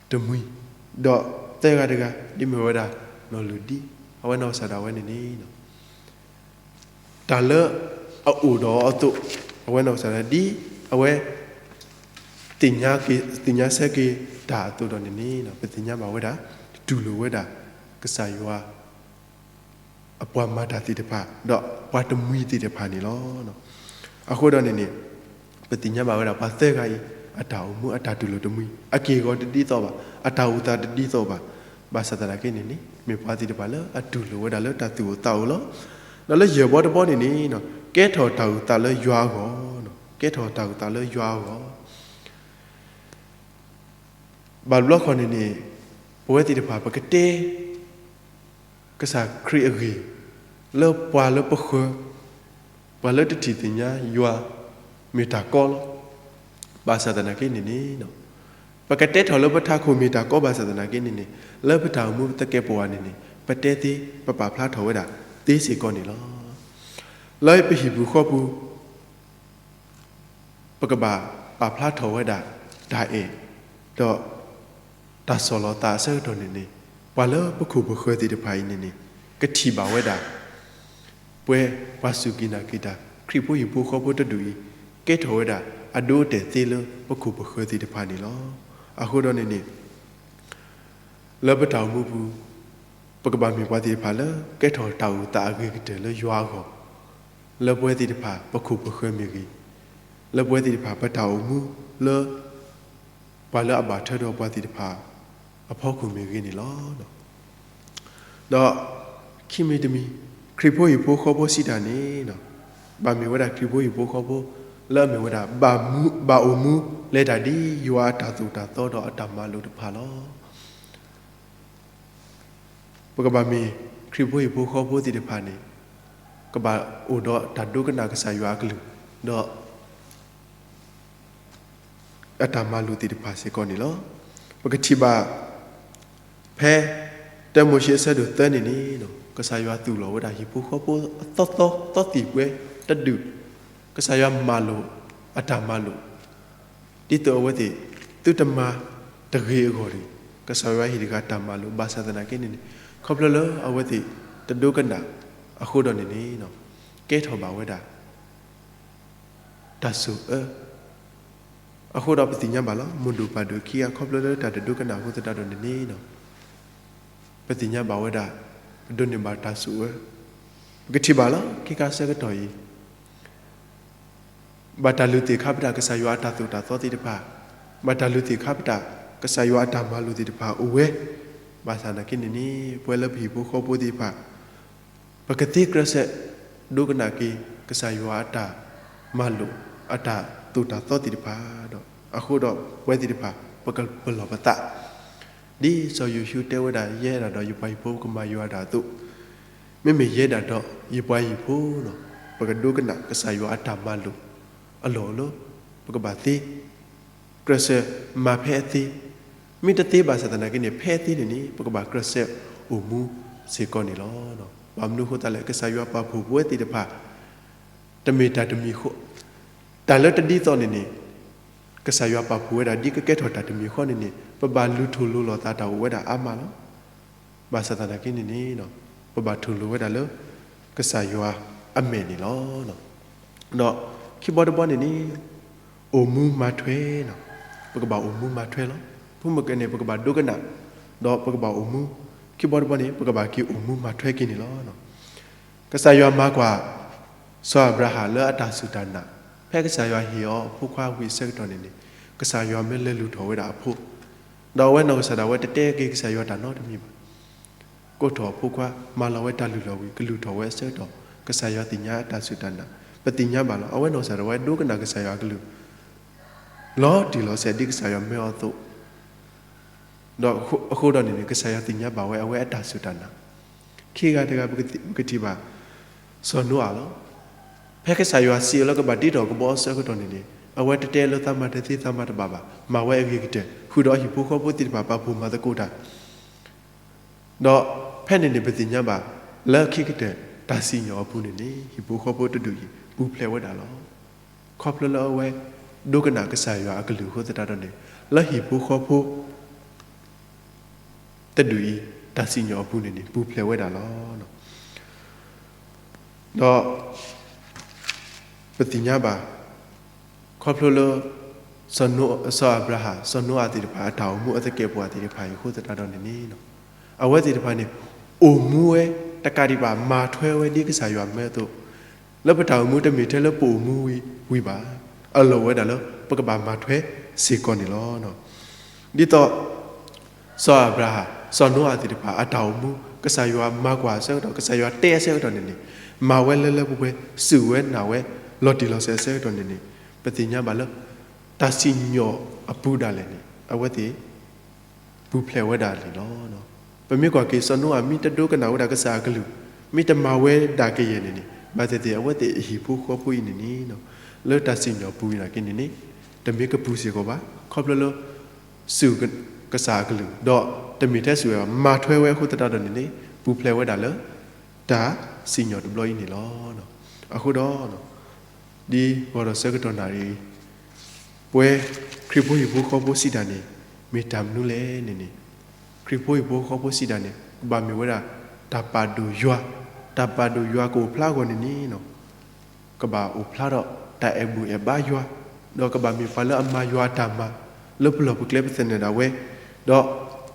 တမှံၤ, ဒီးသၢဂၤတဂၤ ဒ်မ့ၢ်ဝဲဒၣ် နီၢ်လုၢ်ဒံ အဝဲနီၢ်ကစၢ်ဒၣ်ဝဲန့ၣ်န့ၣ် တၢ်လၢအအိၣ်ဒီးအီၤအသိး အဝဲနီၢ်ကစၢ်ဒၣ်ဒ်အဝဲ သ့ၣ်ညါက့ၤ သ့ၣ်ညါဆၢက့ၤတၢ်အသိးဒီးန့ၣ်န့ၣ် ပသ့ၣ်ညါဘၣ်ဝဲဒၣ် တူၢ်လိာ်ဝဲဒၣ် ကစၢ်ယွၤ အပှၤမၤတၢ်သ့ၣ်တဖၣ် ဒီးပှၤတမှံၤသ့ၣ်တဖၣ်န့ၣ်လီၤ. အဃိဒီးန့ၣ်န့ၣ် ပသ့ၣ်ညါဘၣ်ဝဲဒၣ်ပှၤသၢဂၤအံၤ အတၢ်အိၣ်မူအတၢ်တူၢ်လိာ်တမှံၤ အက့ၢ်အဂီၤတဒ်သိးဘၣ် အတၢ်အိၣ်သးတဒ်သိးဘၣ်. ဘၣ်ဆၣ်သနာ်က့န့ၣ်န့ၣ် မ့ၢ်ပှၤသ့ၣ်တဖၣ်လၢအတူၢ်လိာ်ဝဲဒၣ်လၢတၢ်သူၣ်အိၣ်သးအိၣ်လီၤ. ဒီးလၢယဲၢ်ဘီတဘီန့ၣ်န့ၣ် ကဲထီၣ်တၢ်အုၣ်သးလၢယွၤအဂီၢ်, ကဲထီၣ်တၢ်အုၣ်သးလၢယွၤအဂီၢ် ဘၣ်တဘျီဃီန့ၣ်န့ၣ် ပဝဲသ့ၣ်တဖၣ် ပကတဲ ကစၢ်ခရံာ်အဂ့ၢ် လၢပှၤလၢပဃၢၤ ပှၤလၢတထံၣ်သ့ၣ်ညါယွၤ မ့ၢ်တၢ်ကီလီၤ. ဘၣ်ဆၣ်သနာ်က့န့ၣ်န့ၣ် ပကတဲထီၣ်လၢပထးခိၣ်မ့ၢ်တၢ်ကီဘၣ်ဆၣ်သနာ်က့န့ၣ်န့ၣ် လၢပတၢ်အိၣ်မူသကဲးပဝးန့ၣ်န့ၣ် ပတဲသ့ ပပာ်ဖျါထီၣ်ဝဲဒၣ်သ့စ့ၢ်ကီးန့ၣ်လီၤ. လၢပဟံၣ်ပူၤဃီပူၤ ပကဘၣ်ပာ်ဖျါထီၣ်ဝဲဒၣ် တၢ်အဲၣ် ဒီးတၢ်ဆီၣ်လီၤသးအဆၢကတီၢ်န့ၣ်န့ၣ် ပှၤလၢပခိၣ်ပဃၢၤသ့ၣ်တဖၣ်အံၤန့ၣ်န့ၣ် ကထံၣ်ဘၣ်ဝဲဒၣ် ပှၤစူၢ်က့ၤနာ်က့ၤတၢ် ခရံာ်ဖိဟံၣ်ဖိဃီဖိတဒူၣ်အံၤ ကဲထီၣ်ဝဲဒၣ်အဒိအတဲာ်သ့လၢပခိၣ်ပဃၢၤသ့ၣ်တဖၣ်န့ၣ်လီၤ. အဃိဒီးန့ၣ်န့ၣ် လၢပတၢ်အိၣ်မူပူၤ ပကဘၣ်မ့ၢ်ပှၤသ့ၣ်တဖၣ်လၢ ကဲထီၣ်တၢ်အိၣ်သးအဂ့ၤကတၢၢ်လၢယွၤအဂီၢ်, လၢပဝဲသ့ၣ်တဖၣ် ပခိၣ်ပဃၢၤမ့ၢ်ဂ့ၤ, လၢပဝဲသ့ၣ်တဖၣ် ပတၢ်အိၣ်မူလၢ ပှၤလၢအဘၣ်ထွဲဒီးပှၤသ့ၣ်တဖၣ် အဖီခိၣ်မ့ၢ်ဂ့ၤန့ၣ်လီၤ. ဒီးခံမံၤတမံၤ ခရံာ်ဖိဟံၣ်ဖိဃီဖိစံးတၢ်န့ၣ် ဘၣ်မ့ၢ်ဝဲဒၣ်ခရံာ်ဖိဟံၣ်ဖိဃီဖိ လၢအမ့ၢ်ဝဲဒၣ် ဘၣ်အိၣ်မူလဲၤတၢ်ဒ်ယွၤအတၢ်သိၣ်တၢ်သီဒီးအတၢ်မၤလိာ်တဖၣ်လီၤ. ပကဘၣ်မ့ၢ်ခရံာ်ဖိဟံၣ်ဖိဃီဖိသ့ၣ်တဖၣ်န့ၣ် ကဘၣ်အိၣ်ဒီးတၢ်ဒိကနၣ်ကစၢ်ယွၤအကလုၢ် ဒီး အတၢ်မၤလိာ်သ့ၣ်တဖၣ်စ့ၢ်ကီးန့ၣ်လီၤ. ပကထံၣ်ဘၣ် ဖဲ တၢမိၤၡ့အဆၢဒိၣ်သၢန့ၣ်န့ၣ် ကစၢ်ယွၤသူၣ်လီၤဝဲဒၣ်ဟံၣ်ဖိဃီဖိအသီသီသီသံၣ်ပှဲၤတဒူၣ်, ကစၢ်ယွၤမၤလိာ်အတၢ်မၤလိာ် ဒ်သိးအဝဲသ့ၣ် သုတမၤတဂ့ၤအဂီၢ်န့ၣ် ကစၢ်ယွၤဟ့ၣ်တဂၤတၢ်မၤလိာ် ဘၣ်ဆၣ်သနာ်က့န့ၣ်န့ၣ် ခီဖျိလၢအဝဲသ့ၣ်တဒိကနၣ်အဃိဒီးန့ၣ်န့ၣ် ကဲထီၣ်ဘၣ်ဝဲဒၣ် တၢ်ဆိၣ်အၢ အဃိဒီးပသ့ၣ်ညါဘၣ်လီၤ. မိၢ်ဒိၣ်ပၢ်ဒိၣ်ခံဂၤ ခီဖျိလၢတၢ်တဒိကနၣ်အဃိသတးဒီးန့ၣ်န့ၣ် ပသ့ၣ်ညါဘၣ်ဝဲဒၣ် ပဒိးန့ၢ်ဘၣ်တၢ်ဆိၣ်အၢ ပကထံၣ်ဘၣ်လီၤ. ခဲခါဆၢကတီၢ်အံၤ ဘၣ်တၢ်လုၢ်သ့ၣ်ခါပတာ်ကစၢ်ယွၤအတၢ်သိၣ်တၢ်သီသ့ၣ်တဖၣ်, ဘၣ်တၢ်လုၢ်သ့ၣ်ခါပတာ်ကစၢ်ယွၤအတၢ်မၤလိာ်သ့ၣ်တဖၣ်အိၣ်ဝဲ, ဘၣ်ဆၣ်သနာ်က့န့ၣ်န့ၣ် ပဝဲလၢပဟံၣ်ဖိဃီဖိသ့ၣ်တဖၣ် ပကသ့ကြၢးဆၢ ဒိကနၣ်က့ၤ ကစၢ်ယွၤအတၢ်မၤလိာ် အတၢ်သိၣ်တၢ်သီသ့ၣ်တဖၣ်ဒီး အဃိဒီးပဝဲသ့ၣ်တဖၣ် ပကပလီၢ်ပသး ဒ်စီၤယိၤၡူတဲဝဲဒၣ် ယဲဒၣ်ဒီးယပှၤဟံၣ်ဖိကမၤယွၤတၢ်အသိး, မ့မ့ၢ်ယဲဒၣ်ဒီးယပှၤဟံၣ်ဖိန့ၣ် ပကဒိကနၣ်ကစၢ်ယွၤအတၢ်မၤလိာ်အလီၢ်လၢ ပကဘၣ်သ့ ကြၢးဆၢမၤဖဲအသ့, မ့ၢ်တသ့ဘၣ်ဆၣ်သနာ်က့န့ၣ် ဖဲအသ့န့ၣ်န့ၣ် ပကဘၣ်ကြၢးဆၢအိၣ်မူစ့ၢ်ကီးန့ၣ်လီၤ. ဘၣ်မနုၤအဃိသတးလဲၣ် ကစၢ်ယွၤပာ်ဖှိၣ်ပဝဲသ့ၣ်တဖၣ် တမ့ၢ်တၢ်တမံၤဃီ, တၢ်လၢတဒ်သိးန့ၣ်န့ၣ် ကစၢ်ယွၤပာ်ဖှိၣ်ဝဲဒၣ်ဒ်ကကဲထီၣ်တၢ်တမံၤဃီန့ၣ်န့ၣ် ပဘၣ်လူၤထိၣ်လိၤလိာ်သးတၢ်အိၣ်ဝဲဒၣ်အါမးလီၤ. ဘၣ်ဆၣ်သနာ်က့န့ၣ်န့ၣ် ပဘၣ်ထိၣ်လိၤဝဲဒၣ်လၢ ကစၢ်ယွၤအမဲာ်န့ၣ်လီၤ. ဒီးခံဘီတဘီန့ၣ်န့ၣ် အိၣ်မူမၤထွဲန့ၣ်, ပကဘၣ်အိၣ်မူမၤထွဲလီၤ. ပမ့ၢ်ကဲန့ၣ် ပကဘၣ်ဒိကနၣ်, ဒီးပကဘၣ်အိၣ်မူ, ခံဘီတဘီန့ၣ် ပကဘၣ်က့ၤအိၣ်မူမၤထွဲက့ၤန့ၣ်လီၤ. ကစၢ်ယွၤမၤကွၢ် စီၤအၤဘြၤဟၣ်လၢအတၢ်စူၢ်တၢ်နာ်, ဖဲကစၢ်ယွၤဟ့ၣ်အီၤအဖိခွါဝံၤအဆၢကတီၢ်န့ၣ်န့ၣ် ကစၢ်ယွၤမ့ၢ်လဲၤလုၢ်ထီၣ်ဝဲဒၣ်အဖိ, ဒီးအဝဲနီၢ်ကစၢ်ဒၣ်ဝဲတတဲက့ၤကစၢ်ယွၤတၢ်နီတမံၤဘၣ်. ကိးထီၣ်အဖိခွါ မၤလီၤဝဲတၢ်လုၢ်လီၢ်ဝံၤ ကလုၢ်ထီၣ်ဝဲအဆၢကတီၢ် ကစၢ်ယွၤသ့ၣ်ညါအတၢ်စူၢ်တၢ်နာ်, ပသ့ၣ်ညါဘၣ်လီၤ. အဝဲနီၢ်ကစၢ်ဒၣ်ဝဲဒိကနၣ်ကစၢ်ယွၤအကလုၢ် လီၤတံၢ်လီၤဆဲးဒ်ကစၢ်ယွၤမၢအီၤအသိး, ဒီးအဃိဒီးန့ၣ်န့ၣ် ကစၢ်ယွၤသ့ၣ်ညါဘၣ်ဝဲအဝဲအတၢ်စူၢ်တၢ်နာ်. ခံဂၤတဂၤ ပကထံၣ်ဘၣ် စီၤနိအၤလီၤ. ဖဲကစၢ်ယွၤစံးအီၤလၢကဘၣ်တ့ထီၣ်ကဘီအဆၢကတီၢ်န့ၣ်န့ၣ် အဝဲတတဲလၢသးမၤတသ့သးမၤတဘၣ်ဘၣ်, မၤဝဲအဂ့ၤကတၢၢ် ဃုာ်ဒီးအဟံၣ်ဖိဃီဖိသ့ၣ်တဖၣ်ပာ်ဖှိၣ်မၤသကိးတၢ် ဒီးဖဲန့ၣ်န့ၣ် ပသ့ၣ်ညါဘၣ် လၢခံကတၢၢ်တၢ်စံၣ်ညီၣ်အပူၤန့ၣ်န့ၣ် ဟံၣ်ဖိဃီဖိတဒူၣ်အံၤ ပူၤဖျဲးဝဲဒၣ်လီၤ. ခီဖျိလၢအဝဲ ဒိကနၣ်ကစၢ်ယွၤအကလုၢ်အဃိသတးဒီးန့ၣ် လၢဟံၣ်ဖိဃီဖိ တဒူၣ်အံၤ တၢ်စံၣ်ညီၣ်အပူၤန့ၣ်န့ၣ် ပူၤဖျဲးဝဲဒၣ်လီၤ. ဒီး ပသ့ၣ်ညါဘၣ် ခီဖျိလၢ စီၤအၤဘြၤဟၣ် စီၤနိအၤသ့ၣ်တဖၣ် အတၢ်အိၣ်မူအသကဲာ်ပဝးသ့ၣ်တဖၣ်အံၤအဃိသတးဒီးန့ၣ်န့ၣ် အဝဲသ့ၣ်တဖၣ်န့ၣ် အိၣ်မူဝဲတကးဒံးဘၣ် မၤထွဲဝဲဒ်ကစၢ်ယွၤမၢအသိး လၢပတၢ်အိၣ်မူတမ့ၢ်ထဲလၢပအိၣ်မူဝံၤဝံၤဘၣ်. အလီၢ်ဝဲဒၣ်လၢ ပကဘၣ်မၤထွဲစ့ၢ်ကီးန့ၣ်လီၤ. ဒ်သိး စီၤအၤဘြၤဟၣ် စီၤနိအၤသ့ၣ်တဖၣ် အတၢ်အိၣ်မူ ကစၢ်ယွၤမၤကွၢ်အဆၢကတီၢ် ကစၢ်ယွၤတဲအဆၢကတီၢ်န့ၣ်န့ၣ် မၤဝဲလၢလၢပှဲၤပှဲၤ စူၢ်ဝဲနာ်ဝဲ လီၤတံၢ်လီၤဆဲးအဆၢကတီၢ်န့ၣ်န့ၣ် ပသ့ၣ်ညါဘၣ်လၢ တၢ်စံၣ်ညီၣ်အပူၤဒၣ်လဲာ်န့ၣ် အဝဲသ့ၣ် ပူၤဖျဲးဝဲဒၣ်န့ၣ်လီၤ. ပမ့ၢ်ကွၢ်က့ၤ စီၤနိအၤမ့ၢ်တဒိကနၣ်ဝဲဒၣ်ကစၢ်အကလုၢ် မ့ၢ်တမၤဝဲဒၣ်ကယဲၢ်န့ၣ်န့ၣ် ဘၣ်သ့ၣ်သ့ၣ် အဝဲသ့ၣ်အဟံၣ်ဖိဃီဖိအံၤန့ၣ်န့ၣ် လၢတၢ်စံၣ်ညီၣ်ပူၤအံၤနာ်က့န့ၣ်န့ၣ် တမ့ၢ်ကပူၤစ့ၢ်ကီးဘၣ် ခီဖျိလၢ စူၢ်ကစၢ်အကလုၢ် ဒီးတမ့ၢ်ထဲစူၢ်ဝဲဘၣ် မၤထွဲဝဲအဃိသတးဒီးန့ၣ်န့ၣ် ပူၤဖျဲးဝဲဒၣ်လၢ တၢ်စံၣ်ညီၣ်တဘျီအံၤန့ၣ်လီၤ. အဃိဒီး ဒ်ဂီၤဒီးဆၢကတီၢ်နၣ်ရံၣ် ပဝဲခရံာ်ဖိဟံၣ်ဖိဃီဖိစံးတၢ်န့ၣ် မ့ၢ်တၢ်မနုၤလဲၣ်န့ၣ်န့ၣ် ခ ခရံာ်ဖိဟံၣ်ဖိဃီဖိစံးတၢ်န့ၣ် ကဘၣ်မ့ၢ်ဝဲဒၣ် တၢ်ပာ်ဒိၣ်ယွၤ, တၢ်ပာ်ဒိၣ်ယွၤကအိၣ်ဖျါအဂီၢ်န့ၣ်န့ၣ် ကဘၣ်အိၣ်ဖျါထီၣ်တၢ်အဲၣ်ဘူၣ်အဲၣ်ဘါယွၤ, ဒီးကဘၣ်မ့ၢ်ပှၤလၢအမၤယွၤအတၢ်မၤ လၢပလီၢ်ပကျဲပသနၢၣ်ဒၣ်ဝဲ, ဒီး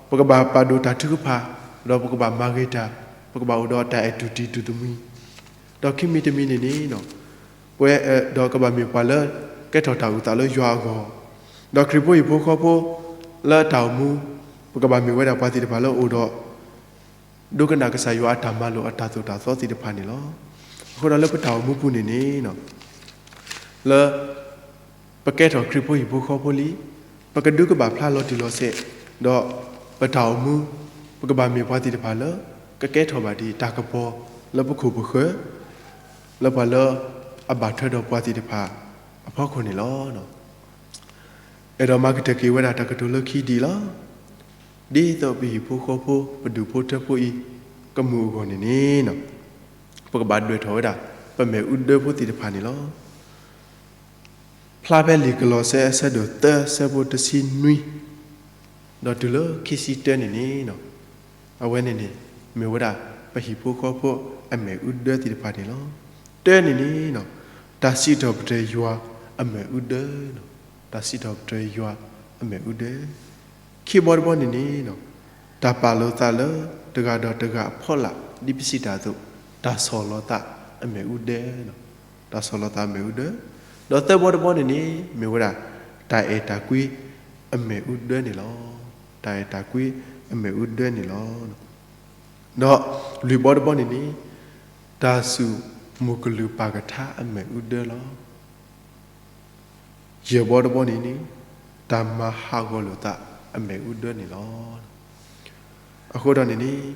ပကဘၣ်ပာ်ဒိၣ်တၢ်ထုကဖၣ်, ဒီးပကဘၣ်မၤဂ့ၤတၢ်, ပကဘၣ်အိၣ်ဒီးတၢ်အဲၣ်တူၢ်တံၢ်တူၢ်တမှံၤ, ဒီးခံမံၤတမံၤန့ၣ်န့ၣ် ပဝဲဒီးကဘၣ်မ့ၢ်ပှၤလၢ ကဲထီၣ်တၢ်အုၣ်သးလၢယွၤအဂီၢ်, ဒီးခရံာ်ဖိဟံၣ်ဖိဃီဖိ လၢတၢ်အိၣ်မူ ပကဘၣ်မ့ၢ်ဝဲဒၣ်ပှၤသ့ၣ်တဖၣ်လၢအအိၣ်ဒီး ဒိကနၣ်ကစၢ်ယွၤအတၢ်မၤလိာ်အတၢ်သိၣ်တၢ်သီသ့ၣ်တဖၣ်န့ၣ်လီၤ. အဃိဒီးလၢပတၢ်အိၣ်မူပူၤန့ၣ်န့ၣ် လၢ ပကဲထီၣ်ခရံာ်ဖိဟံၣ်ဖိဃီဖိလံ, ပကဒုးကဘၣ်ဖျါလီၤတံၢ်လီၤဆဲး, ဒီးပတၢ်အိၣ်မူ ပကဘၣ်မ့ၢ်ပှၤသ့ၣ်တဖၣ်လၢ ကကဲထီၣ်ဘၣ်ဒံးတၢ်ကပီၤ လၢပခိၣ်ပဃၢၤ လၢပှၤလၢအဘၣ်ထွဲဒီးပှၤသ့ၣ်တဖၣ်အဖီခိၣ်န့ၣ်လီၤ. အဲၣ်ဒိးမၤကတၢၢ်က့ၤဝဲဒၣ်တၢ်ကတိၤလၢခံဒ်အံၤလီၤ. ဒ်သိးပဟံၣ်ဖိဃီဖိ ပဒူၣ်ဖိထၢဖိအံၤ ကမုာ်အဂီၢ်န့ၣ်န့ၣ် ပကဘၣ်ဒွဲၣ်ထီၣ်ဝဲဒၣ် ပမဲာ်အူဒၢဖိသ့ၣ်တဖၣ်န့ၣ်လီၤ. ဖျါဖဲလံာ်ကလီးစဲအဆၢဒိၣ်သၢ ဆၢဖိတဆံနွံ ဒီးတုၤလၢခံဆံတၢန့ၣ်န့ၣ် အဝဲန့ၣ်န့ၣ် မ့ၢ်ဝဲဒၣ် ပဟံၣ်ဖိဃီဖိအမဲာ်အူဒၢသ့ၣ်တဖၣ်န့ၣ်လီၤ. တၢန့ၣ်န့ၣ် တၢ်စံးထီၣ်ပတြၢၤယွၤအမဲာ်အူဒၢ, တၢ်စံးထီၣ်ပတြၢၤယွၤအမဲာ်အူဒၢ. ခံဘီတဘီန့ၣ်န့ၣ် တၢ်ပာ်လိာ်သးလၢတဂၤဒီးတဂၤအဖီလာ် ဒ်ပစံးတၢ်အသိး တၢ်ဆီၣ်လီၤသးအမဲာ်အူဒၢ, တၢ်ဆီၣ်လီၤသးအမဲာ်အူဒၢ, ဒီးသၢဘီတဘီန့ၣ်န့ၣ် မ့ၢ်ဝဲဒၣ် တၢ်အဲၣ်တၢ်ကွံအမဲာ်အူဒၢန့ၣ်လီၤ. တၢ်အဲၣ်တၢ်ကွံအမဲာ်အူဒၢန့ၣ်လီၤ. ဒီးလွံၢ်ဘီတဘီန့ၣ်န့ၣ် တၢ်စူၣ်မုၢ်ကလုၢ်ပၢ်ကထါအမဲာ်အူဒၢလီၤ. ယဲၢ်ဘီတဘီန့ၣ်န့ၣ် တၢ်မၤဟးဂီၤလိာ်သးအမဲာ်အူဒၢန့ၣ်လီၤ. အဃိဒီးန့ၣ်န့ၣ်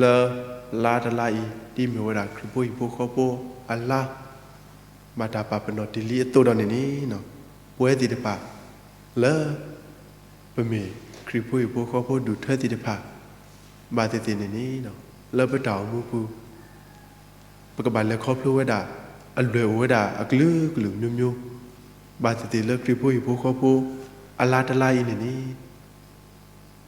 လၢလါတလါအံၤ ဒ်မ့ၢ်ဝဲဒၣ်ခရံာ်ဖိဟံၣ်ဖိဃီဖိအလါ ဘၣ်တၢ်ပာ်ပနီၣ်တ့ၢ်လံအသိးဒီးန့ၣ်န့ၣ် ပဝဲသ့ၣ်တဖၣ် လၢ ပမ့ၢ်ခရံာ်ဖိဟံၣ်ဖိဃီဖိဒူၣ်ထၢသ့ၣ်တဖၣ် ဘၣ်သ့ၣ်သ့ၣ်န့ၣ်န့ၣ် လၢပတၢ်အိၣ်မူပူၤ ပကဘၣ်လဲၤခီဖျိဝဲဒၣ် အလွဲၢ်အိၣ်ဝဲဒၣ်အကလုာ်ကလုာ်မျိုးမျိုး, ဘၣ်သ့ၣ်သ့ၣ်လၢခရံာ်ဖိဟံၣ်ဖိဃီဖိ အလါတလါအံၤန့ၣ်န့ၣ်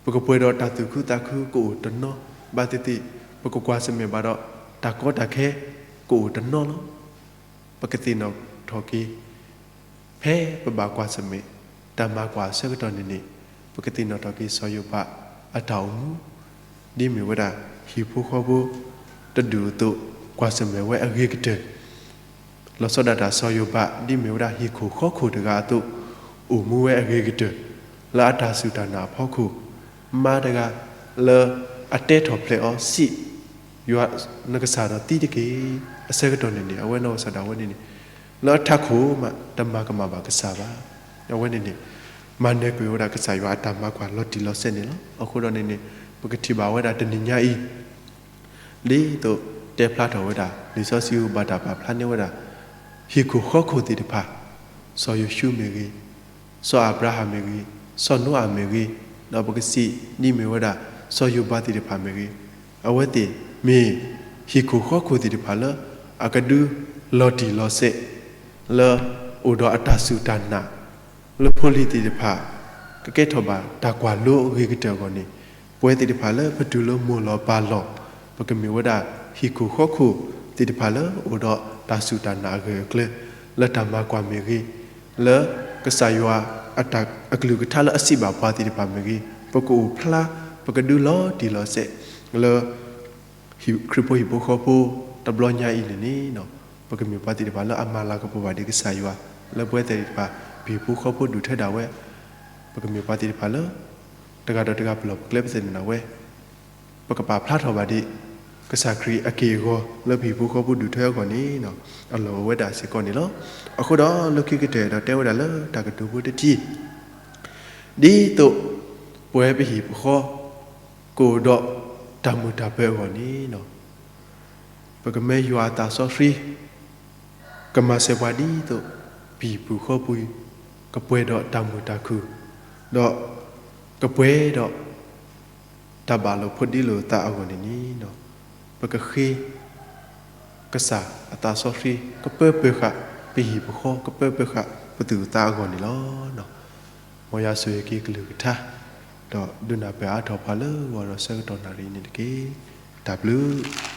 ပကပှဲၤဒီးတၢ်သူၣ်ခုသးခုကအိၣ်တနီၤ, ဘၣ်သ့ၣ်သ့ၣ် ပကကွၢ်ဆၢၣ်မဲာ်ဘၣ်ဒီး တၢ်ကီတၢ်ခဲကအိၣ်တနီၤလီၤ. ပကသ့ၣ်နီၣ်ထီၣ်က့ၤ ဖဲပဘၣ်ကွၢ်ဆၢၣ်မဲာ် တၢ်မၤကွၢ်အဆၢကတီၢ်န့ၣ်န့ၣ် ပကသ့ၣ်နီၣ်ထီၣ်က့ၤစီၤယိၤဘးအတၢ်အိၣ်မူ ဒ်မ့ၢ်ဝဲဒၣ် ဟံၣ်ဖိဃီဖိတဒူၣ်အသိး ကွၢ်ဆၢၣ်မဲာ်ဝဲအဂ့ၤကတၢၢ် လီၤဆီဒၣ်တၢ်စီၤယိၤဘး ဒ်မ့ၢ်ဝဲဒၣ်ဟံၣ်ခိၣ်ဃီခိၣ်တဂၤအသိး အိၣ်မူဝဲအဂ့ၤကတၢၢ် လၢအတၢ်စူၢ်တၢ်နာ်အဖီခိၣ် မါတဂၤလၢအတဲထီၣ်ဖျဲးအီၤစံး ယွၤနကစၢ်ဒီးသံတက့ၢ်. အဆၢကတီၢ်န့ၣ်န့ၣ် အဝဲနီၢ်ကစၢ်ဒၣ်ဝဲန့ၣ်န့ၣ် လၢအထးခိၣ်မး တမၤကမၣ်ဘၣ်ကစၢ်ဘၣ်. အဝဲန့ၣ်န့ၣ် မၤနၢၤကွံာ်ဝဲဒၣ်ကစၢ်ယွၤအတၢ်မၤကွၢ်လီၤတံၢ်လီၤဆဲးန့ၣ်လီၤ. အဃိဒီးန့ၣ်န့ၣ် ပကထံၣ်ဘၣ်ဝဲဒၣ်တနံၤညါအံၤ ဒ်သိးတဲဖျါထီၣ်ဝဲဒၣ် လံာ်စီဆှံအူဘၣ်တၢ်ပာ်ဖျါန့ၢ်ဝဲဒၣ် ဟံၣ်ခိၣ်ဃီခိၣ်သ့ၣ်တဖၣ် စီၤယိၤၡူမ့ၢ်ဂ့ၤ, စီၤအၤဘြၤဟၣ်မ့ၢ်ဂ့ၤ, စီၤနိအၤမ့ၢ်ဂ့ၤ, ဒီးပကစံးဒ်မ့ၢ်ဝဲဒၣ် စီၤယိၤဘးသ့ၣ်တဖၣ်မ့ၢ်ဂ့ၤ, အဝဲသ့ၣ်မ့ၢ်ဟံၣ်ခိၣ်ဃီခိၣ်သ့ၣ်တဖၣ်လၢ အကဒုးလီၤတံၢ်လီၤဆဲး လၢအိၣ်ဒီးအတၢ်စူၢ်တၢ်နာ် လၢဖိလံၤသ့ၣ်တဖၣ် ကကဲထီၣ်ဘၣ်တၢ်ကွၢ်လိအဂ့ၤကတၢၢ်အဂီၢ်န့ၣ် ပဝဲသ့ၣ်တဖၣ်လၢပတုၤလၢမိၢ်လီၤပၢ်လီၤ ပကမ့ၢ်ဝဲဒၣ်ဟံၣ်ခိၣ်ဃီခိၣ်သ့ၣ်တဖၣ်လၢအိၣ်ဒီးတၢ်စူၢ်တၢ်နာ်အဂၢၢ်အကျၢၤ လၢတၢ်မၤကွၢ်မ့ၢ်ဂ့ၤ, လၢကစၢ်ယွၤအကလုၢ်ကထါလၢအစံးဘၣ်ပှၤသ့ၣ်တဖၣ်မ့ၢ်ဂ့ၤ, ပကအိၣ်ဖျါ ပကဒုးလီၤတံၢ်လီၤဆဲး လၢ ခရံာ်ဖိဟံၣ်ဖိဃီဖိ တဘျီညါအံၤန့ၣ်န့ၣ် ပကမ့ၢ်ပှၤသ့ၣ်တဖၣ်လၢအမၤလၤကပီၤဘၣ်ဒံးကစၢ်ယွၤ လၢပဝဲသ့ၣ်တဖၣ် ပဟံၣ်ဖိဃီဖိဒူၣ်ထၢဒၣ်ဝဲ, ပကမ့ၢ်ပှၤသ့ၣ်တဖၣ်လၢ တဂၤဒီးတဂၤပလီၢ်ပကျဲပသနၢၣ်ဒၣ်ဝဲ, ပကပာ်ဖျါထီၣ်ဘၣ်ဒံး ကစၢ်ခရံာ်အက့ၢ်အဂီၤ လၢပဟံၣ်ဖိဃီဖိဒူၣ်ထၢအဂီၢ်န့ၣ် အလီၢ်အိၣ်ဝဲဒၣ်စ့ၢ်ကီးန့ၣ်လီၤ. အဃိဒီးလၢခံကတၢၢ်ဒီးတဲဝဲဒၣ်လၢတၢ်ကတိၤဖိတထံၣ် ဒ်သိး ပဝဲပဟံၣ်ပဃီ ကအိၣ်ဒီးတၢ်မုာ်တၢ်ပၢၤအဂီၢ်န့ၣ် ပကမၢယွၤအသးစီဆှံ ကမၤစၢၤပှၤဒ်သိး ပဟံၣ်ပူၤဃီပူၤ ကပှဲၤဒီးတၢ်မုာ်တၢ်ခုၣ် ဒီး ကပှဲၤဒီး တၢ်ဘၣ်လိာ်ဖိးဒ့လိာ်သးအဂီၢ်န့ၣ်န့ၣ် ပကဃ့ ကစၢ်အသးစီဆှံ ကပၢပၢဃာ် ပဟံၣ်ပဃီ ကပၢပၢဃာ် ပသူၣ်ပသးအဂီၢ်န့ၣ်လီၤ. မ်ယွၤဆိၣ်ဂ့ၤက့ၤကလုၢ်ကထါ ဒီးဒုးနၢ်ပၢၢ်အါထီၣ်ပှၤလၢဂီၤဒီးဆၢကတီၢ်နၣ်ရံၣ်အံၤန့ၣ်တက့ၢ်. တၢ်ဘျုး